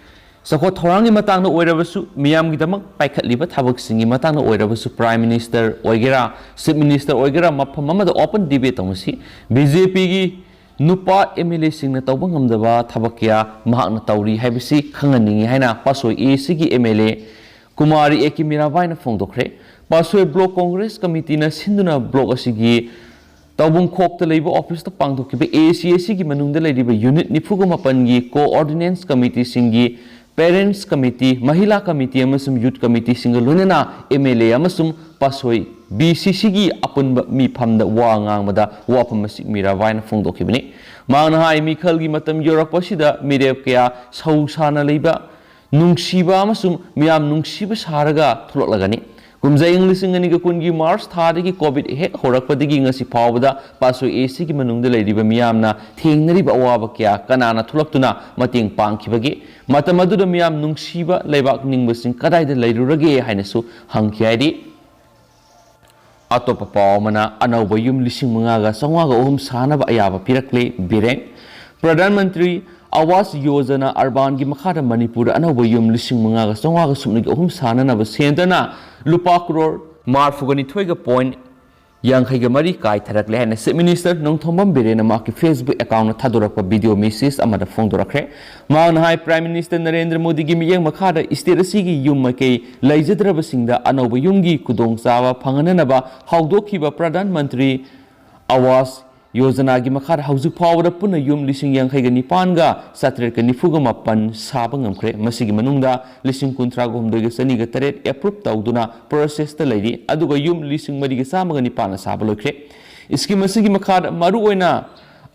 ꯆꯥꯎꯈꯠ ꯊꯧꯔꯥꯡꯒꯤ ꯃꯇꯥꯡꯗ ꯑꯣꯏꯔꯕꯁꯨ, ꯃꯤꯌꯥꯝꯒꯤꯗꯃꯛ ꯄꯥꯏꯈꯠꯂꯤꯕ ꯊꯕꯛꯁꯤꯡꯒꯤ ꯃꯇꯥꯡꯗ ꯑꯣꯏꯔꯕꯁꯨ, ꯄ꯭ꯔꯥꯏꯝ ꯃꯤꯅꯤꯁꯇꯔ ꯑꯣꯏꯒꯦꯔꯥ, ꯆꯤꯞ ꯃꯤꯅꯤꯁꯇꯔ ꯑꯣꯏꯒꯦꯔꯥ, ꯃꯐꯝ ꯑꯃꯗ ꯑꯣꯄꯟ ꯗꯤꯕꯦꯠ ꯇꯧꯅꯁꯤ꯫ ꯕꯤ ꯖꯦ ꯄꯤꯒꯤ ꯅꯨꯄꯥ ꯑꯦꯝ ꯑꯦꯜ ꯑꯦꯁꯤꯡꯅ ꯇꯧꯕ ꯉꯝꯗꯕ ꯊꯕꯛ ꯀꯌꯥ ꯃꯍꯥꯛꯅ ꯇꯧꯔꯤ ꯍꯥꯏꯕꯁꯤ ꯈꯪꯍꯟꯅꯤꯡꯏ ꯍꯥꯏꯅ ꯄꯥꯁꯣꯏ ꯑꯦ ꯁꯤꯒꯤ M L A Kumari A K ꯃꯤꯔꯥꯕꯥꯏꯅ ꯐꯣꯡꯗꯣꯛꯈ꯭ꯔꯦ꯫ ꯄꯥꯁꯣꯏ ꯕ꯭ꯂꯣꯛ ꯀꯣꯡꯒ꯭ꯔꯦꯁ ꯀꯃꯤꯇꯤꯅ ꯁꯤꯟꯗꯨꯅ ꯕ꯭ꯂꯣꯛ ꯑꯁꯤꯒꯤ ꯇꯧꯕꯨꯡꯈꯣꯛꯇ ꯂꯩꯕ ꯑꯣꯐꯤꯁꯇ ꯄꯥꯡꯊꯣꯛꯈꯤꯕ ꯑꯦ ꯁꯤ ꯑꯦ ꯁꯤꯒꯤ ꯃꯅꯨꯡꯗ ꯂꯩꯔꯤꯕ ꯌꯨꯅꯤꯠ ꯅꯤꯐꯨꯒ ꯃꯥꯄꯟꯒꯤ ꯀꯣꯑꯣꯔꯗꯤꯅꯦꯟꯁ ꯀꯃꯤꯇꯤꯁꯤꯡꯒꯤ ꯄꯦꯔꯦꯟꯠꯁ ꯀꯃꯤꯇꯤ, ꯃꯍꯤꯂꯥ ꯀꯃꯤꯇꯤ ꯑꯃꯁꯨꯡ ꯌꯨꯠ ꯀꯃꯤꯇꯤꯁꯤꯡꯒ ꯂꯣꯏꯅꯅ ꯑꯦꯝ ꯑꯦꯜ ꯑꯦ ꯑꯃꯁꯨꯡ ꯄꯥꯁꯣꯏ ꯕꯤ ꯁꯤ ꯁꯤꯒꯤ ꯑꯄꯨꯟꯕ ꯃꯤꯐꯝꯗ ꯋꯥ ꯉꯥꯡꯕꯗ ꯋꯥꯐꯝ ꯑꯁꯤ ꯃꯤꯔꯥꯕꯥꯏꯅ ꯐꯣꯡꯗꯣꯛꯈꯤꯕꯅꯤ꯫ ꯃꯍꯥꯛꯅ ꯍꯥꯏ, ꯃꯤꯈꯜꯒꯤ ꯃꯇꯝ ꯌꯧꯔꯛꯄ ꯑꯁꯤꯗ ꯃꯤꯔꯦꯞ ꯀꯌꯥ ꯁꯧ ꯁꯥꯅ ꯂꯩꯕ, ꯅꯨꯡꯁꯤꯕ ꯑꯃꯁꯨꯡ ꯃꯤꯌꯥꯝ ꯅꯨꯡꯁꯤꯕ ꯁꯥꯔꯒ ꯊꯣꯛꯂꯛꯂꯒꯅꯤ꯫ ꯀꯨꯝꯖꯥ ꯏꯪ ꯂꯤꯁꯤꯡ ꯑꯅꯤꯒ ꯀꯨꯟꯒꯤ ꯃꯥꯔꯆ ꯊꯥꯗꯒꯤ ꯀꯣꯚꯤꯗ ꯍꯦꯛ ꯍꯧꯔꯛꯄꯗꯒꯤ ꯉꯁꯤ ꯐꯥꯎꯕꯗ ꯄꯥꯁꯣꯏ ꯑꯦ ꯁꯤꯒꯤ ꯃꯅꯨꯡꯗ ꯂꯩꯔꯤꯕ ꯃꯤꯌꯥꯝꯅ ꯊꯦꯡꯅꯔꯤꯕ ꯑꯋꯥꯕ ꯀꯌꯥ ꯀꯅꯥꯅ ꯊꯣꯛꯂꯛꯇꯨꯅ ꯃꯇꯦꯡ ꯄꯥꯡꯈꯤꯕꯒꯦ? ꯃꯇꯝ ꯑꯗꯨꯗ ꯃꯤꯌꯥꯝ ꯅꯨꯡꯁꯤꯕ ꯂꯩꯕꯥꯛ ꯅꯤꯡꯕꯁꯤꯡ ꯀꯗꯥꯏꯗ ꯂꯩꯔꯨꯔꯒꯦ ꯍꯥꯏꯅꯁꯨ ꯍꯪꯈꯤ ꯍꯥꯏꯔꯤ꯫ ꯑꯇꯣꯞꯄ ꯄꯥꯎ ꯑꯃꯅ, ꯑꯅꯧꯕ ꯌꯨꯝ ꯂꯤꯁꯤꯡ ꯃꯉꯥꯒ ꯆꯥꯝꯃꯉꯥꯒ ꯑꯍꯨꯝ ꯁꯥꯅꯕ ꯑꯌꯥꯕ ꯄꯤꯔꯛꯂꯦ꯫ ꯕꯤꯔꯦꯟ꯫ ꯄ꯭ꯔꯙꯥꯟ ꯃꯟꯇ꯭ꯔꯤ ꯑꯋꯥꯁ ꯌꯣꯖꯅꯥ ꯑꯔꯕꯥꯟꯒꯤ ꯃꯈꯥꯗ ꯃꯅꯤꯄꯨꯔꯗ ꯑꯅꯧꯕ ꯌꯨꯝ ꯂꯤꯁꯤꯡ ꯃꯉꯥꯒ ꯆꯥꯝꯃꯉꯥꯒ ꯁꯨꯞꯅꯒꯤ ꯑꯍꯨꯝ ꯁꯥꯅꯅꯕ ꯁꯦꯟꯗꯅ ꯂꯨꯄꯥ ꯀ꯭ꯔꯣꯔ ꯃꯔꯤꯐꯨꯒ ꯅꯤꯊꯣꯏꯒ ꯄꯣꯏꯟ ꯌꯥꯡꯈꯩꯒ ꯃꯔꯤ ꯀꯥꯏꯊꯔꯛꯂꯦ ꯍꯥꯏꯅ ꯆꯤꯐ ꯃꯤꯅꯤꯁꯇꯔ ꯅꯣꯡꯊꯣꯝꯕꯝ ꯕꯤꯔꯦꯟꯅ ꯃꯍꯥꯛꯀꯤ ꯐꯦꯁꯕꯨꯛ ꯑꯦꯀꯥꯎꯟꯗ ꯊꯥꯗꯣꯔꯛꯄ ꯚꯤꯗꯤꯑꯣ ꯃꯦꯁꯦꯖ ꯑꯃꯗ ꯐꯣꯡꯗꯣꯔꯛꯈ꯭ꯔꯦ꯫ ꯃꯍꯥꯛꯅ ꯍꯥꯏ, ꯄ꯭ꯔꯥꯏꯝ ꯃꯤꯅꯤꯁꯇꯔ ꯅꯔꯦꯟꯗ꯭ꯔ ꯃꯣꯗꯤꯒꯤ ꯃꯤꯠꯌꯦꯡ ꯃꯈꯥꯗ ꯁ꯭ꯇꯦꯠ ꯑꯁꯤꯒꯤ ꯌꯨꯝ ꯃꯥꯏꯀꯩ ꯂꯩꯖꯗ꯭ꯔꯕꯁꯤꯡꯗ ꯑꯅꯧꯕ ꯌꯨꯝꯒꯤ ꯈꯨꯗꯣꯡꯆꯥꯕ ꯐꯪꯍꯟꯅꯅꯕ ꯍꯧꯗꯣꯛꯈꯤꯕ ꯄ꯭ꯔꯙꯥꯟ ꯃꯟꯇ꯭ꯔꯤ ꯑꯋꯥꯁ ꯌꯣꯖꯅꯥꯒꯤ ꯃꯈꯥꯗ ꯍꯧꯖꯤꯛ ꯐꯥꯎꯕꯗ ꯄꯨꯟꯅ ꯌꯨꯝ ꯂꯤꯁꯤꯡ ꯌꯥꯡꯈꯩꯒ ꯅꯤꯄꯥꯟꯒ ꯆꯥꯇ꯭ꯔꯦꯠꯀ ꯅꯤꯐꯨꯒ ꯃꯥꯄꯟ ꯁꯥꯕ ꯉꯝꯈ꯭ꯔꯦ꯫ ꯃꯁꯤꯒꯤ ꯃꯅꯨꯡꯗ ꯂꯤꯁꯤꯡ ꯀꯨꯟꯊ꯭ꯔꯥꯒ ꯍꯨꯝꯗꯣꯏꯒ ꯆꯅꯤꯒ ꯇꯔꯦꯠ ꯑꯦꯄ꯭ꯔꯨꯞ ꯇꯧꯗꯨꯅ ꯄ꯭ꯔꯣꯁꯦꯁꯇ ꯂꯩꯔꯤ, ꯑꯗꯨꯒ ꯌꯨꯝ ꯂꯤꯁꯤꯡ ꯃꯔꯤꯒ ꯆꯥꯝꯃꯒ ꯅꯤꯄꯥꯟꯅ ꯁꯥꯕ ꯂꯣꯏꯈ꯭ꯔꯦ꯫ ꯁ꯭ꯀꯤꯝ ꯑꯁꯤꯒꯤ ꯃꯈꯥꯗ ꯃꯔꯨꯑꯣꯏꯅ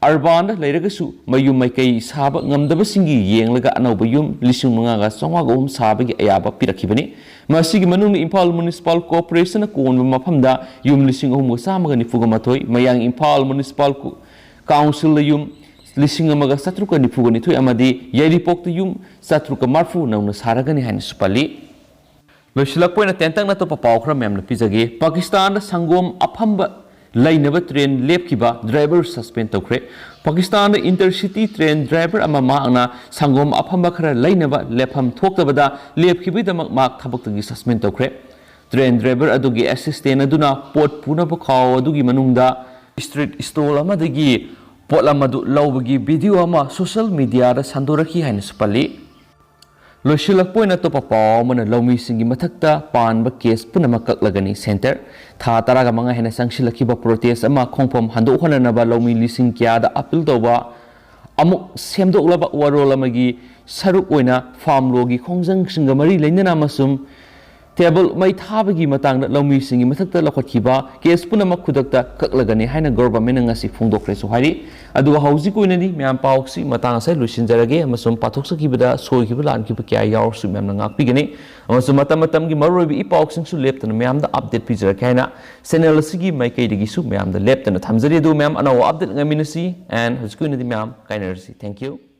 ꯑꯔꯕꯥꯟꯗ ꯂꯩꯔꯒꯁꯨ ꯃꯌꯨꯝ ꯃꯥꯏꯀꯩ ꯁꯥꯕ ꯉꯝꯗꯕꯁꯤꯡꯒꯤ ꯌꯦꯡꯂꯒ ꯑꯅꯧꯕ ꯌꯨꯝ ꯂꯤꯁꯤꯡ ꯃꯉꯥꯒ ꯆꯥꯝꯃꯉꯥꯒ ꯑꯍꯨꯝ ꯁꯥꯕꯒꯤ ꯑꯌꯥꯕ ꯄꯤꯔꯛꯈꯤꯕꯅꯤ꯫ ꯃꯁꯤꯒꯤ ꯃꯅꯨꯡꯗ ꯏꯝꯐꯥꯜ ꯃ꯭ꯌꯨꯅꯤꯁꯤꯄꯥꯜ ꯀꯣꯔꯄꯣꯔꯦꯁꯟꯅ ꯀꯣꯟꯕ ꯃꯐꯝꯗ ꯌꯨꯝ ꯂꯤꯁꯤꯡ ꯑꯍꯨꯝꯒ ꯆꯥꯝꯃꯒ ꯅꯤꯐꯨꯒ ꯃꯥꯊꯣꯏ, ꯃꯌꯥꯡ ꯏꯝꯐꯥꯜ ꯃ꯭ꯌꯨꯅꯤꯁꯤꯄꯥꯜ ꯀꯣ-, ꯀꯥꯎꯟꯁꯤꯜꯗ ꯌꯨꯝ ꯂꯤꯁꯤꯡ ꯑꯃꯒ ꯆꯥꯇ꯭ꯔꯨꯛꯀ ꯅꯤꯐꯨꯒ ꯅꯤꯊꯣꯏ ꯑꯃꯗꯤ ꯌꯥꯏꯔꯤꯄꯣꯛꯇ ꯌꯨꯝ ꯆꯥꯇ꯭ꯔꯨꯛꯀ ꯃꯔꯤꯐꯨ ꯅꯧꯅ ꯁꯥꯔꯒꯅꯤ ꯍꯥꯏꯅꯁꯨ ꯄꯜꯂꯤ꯫ ꯂꯣꯏꯁꯤꯜꯂꯛꯄ ꯑꯣꯏꯅ ꯇꯦꯟꯇꯛꯅ ꯑꯇꯣꯞꯄ ꯄꯥꯎ ꯈꯔ ꯃꯌꯥꯝꯅ ꯄꯤꯖꯒꯦ꯫ ꯄꯥꯀꯤꯁꯇꯥꯟꯗ ꯁꯪꯒꯣꯝ ꯑꯐꯝꯕ ꯂꯩꯅꯕ ꯇ꯭ꯔꯦꯟ ꯂꯦꯞꯈꯤꯕ ꯗ꯭ꯔꯥꯏꯚꯔ ꯁꯁꯄꯦꯟ ꯇꯧꯈ꯭ꯔꯦ꯫ ꯄꯥꯀꯤꯁꯇꯥꯟꯗ ꯏꯟꯇꯔꯁꯤꯇꯤ ꯇ꯭ꯔꯦꯟ ꯗ꯭ꯔꯥꯏꯚꯔ ꯑꯃ ꯃꯍꯥꯛꯅ ꯁꯪꯒꯣꯝ ꯑꯐꯝꯕ ꯈꯔ ꯂꯩꯅꯕ ꯂꯦꯞꯐꯝ ꯊꯣꯛꯇꯕꯗ ꯂꯦꯞꯈꯤꯕꯒꯤꯗꯃꯛ ꯃꯍꯥꯛ ꯊꯕꯛꯇꯒꯤ ꯁꯁꯄꯦꯟ ꯇꯧꯈ꯭ꯔꯦ꯫ ꯇ꯭ꯔꯦꯟ ꯗ꯭ꯔꯥꯏꯚꯔ ꯑꯗꯨꯒꯤ ꯑꯦꯁꯤꯁꯇꯦꯟ ꯑꯗꯨꯅ ꯄꯣꯠ ꯄꯨꯅꯕ ꯈꯥꯎ ꯑꯗꯨꯒꯤ ꯃꯅꯨꯡꯗ ꯁ꯭ꯇ꯭ꯔꯤꯠ ꯁ꯭ꯇꯣꯜ ꯑꯃꯗꯒꯤ ꯄꯣꯠꯂꯝ ꯑꯗꯨ ꯂꯧꯕꯒꯤ ꯚꯤꯗꯤꯑꯣ ꯑꯃ ꯁꯣꯁꯤꯌꯦꯜ ꯃꯤꯗꯤꯌꯥꯗ ꯁꯟꯗꯣꯔꯛꯈꯤ ꯍꯥꯏꯅꯁꯨ ꯄꯜꯂꯤ꯫ ꯂꯣꯏꯁꯤꯜꯂꯛꯄ ꯑꯣꯏꯅ ꯑꯇꯣꯞꯄ ꯄꯥꯎ ꯑꯃꯅ ꯂꯧꯃꯤꯁꯤꯡꯒꯤ ꯃꯊꯛꯇ ꯄꯥꯟꯕ ꯀꯦꯁ ꯄꯨꯝꯅꯃꯛ ꯀꯛꯂꯒꯅꯤ꯫ ꯁꯦꯟꯇꯔ ꯊꯥ ꯇꯔꯥꯒ ꯃꯉꯥ ꯍꯦꯟꯅ ꯆꯪꯁꯤꯜꯂꯛꯈꯤꯕ ꯄ꯭ꯔꯣꯇꯦꯁ ꯑꯃ ꯈꯣꯡꯐꯝ ꯍꯟꯗꯣꯛꯍꯟꯅꯅꯕ ꯂꯧꯃꯤ ꯂꯤꯁꯤꯡ ꯀꯌꯥꯗ ꯑꯄꯤꯜ ꯇꯧꯕ ꯑꯃꯨꯛ ꯁꯦꯝꯗꯣꯛꯂꯕ ꯋꯥꯔꯣꯜ ꯑꯃꯒꯤ ꯁꯔꯨꯛ ꯑꯣꯏꯅ ꯐꯥꯔꯝ ꯂꯣꯒꯤ ꯈꯣꯡꯖꯪꯁꯤꯡꯒ ꯃꯔꯤ ꯂꯩꯅꯅ ꯑꯃꯁꯨꯡ ꯇꯦꯕꯜ ꯃꯩ ꯊꯥꯕꯒꯤ ꯃꯇꯥꯡꯗ ꯂꯧꯃꯤꯁꯤꯡꯒꯤ ꯃꯊꯛꯇ ꯂꯧꯈꯠꯈꯤꯕ ꯀꯦꯁ ꯄꯨꯝꯅꯃꯛ ꯈꯨꯗꯛꯇ ꯀꯛꯂꯒꯅꯤ ꯍꯥꯏꯅ ꯒꯣꯚꯔꯟꯃꯦꯟꯠꯅ ꯉꯁꯤ ꯐꯣꯡꯗꯣꯛꯈ꯭ꯔꯦꯁꯨ ꯍꯥꯏꯔꯤ꯫ ꯑꯗꯨꯒ ꯍꯧꯖꯤꯛ ꯑꯣꯏꯅꯗꯤ ꯃꯌꯥꯝ ꯄꯥꯎꯁꯤ ꯃꯇꯥꯡ ꯑꯁꯤꯗ ꯂꯣꯏꯁꯤꯟꯖꯔꯒꯦ ꯑꯃꯁꯨꯡ ꯄꯥꯊꯣꯛꯆꯈꯤꯕꯗ ꯁꯣꯏꯈꯤꯕ ꯂꯥꯟꯈꯤꯕ ꯀꯌꯥ ꯌꯥꯎꯔꯁꯨ ꯃꯌꯥꯝꯅ ꯉꯥꯛꯄꯤꯒꯅꯤ꯫ ꯑꯃꯁꯨꯡ ꯃꯇꯝ ꯃꯇꯝꯒꯤ ꯃꯔꯨꯑꯣꯏꯕ ꯏ ꯄꯥꯎꯁꯤꯡꯁꯨ ꯂꯦꯞꯇꯅ ꯃꯌꯥꯝꯗ ꯑꯞꯗꯦꯠ ꯄꯤꯖꯔꯛꯀꯦ ꯍꯥꯏꯅ ꯆꯦꯅꯦꯜ ꯑꯁꯤꯒꯤ ꯃꯥꯏꯀꯩꯗꯒꯤꯁꯨ ꯃꯌꯥꯝꯗ ꯂꯦꯞꯇꯅ ꯊꯝꯖꯔꯤ꯫ ꯑꯗꯨ ꯃꯌꯥꯝ ꯑꯅꯧꯕ ꯑꯞꯗꯦꯠ ꯉꯥꯏꯃꯤꯟꯅꯁꯤ꯫ And ꯍꯧꯖꯤꯛꯀꯤ ꯑꯣꯏꯅꯗꯤ ꯃꯌꯥꯝ ꯀꯥꯏꯅꯔꯁꯤ꯫ Thank you꯫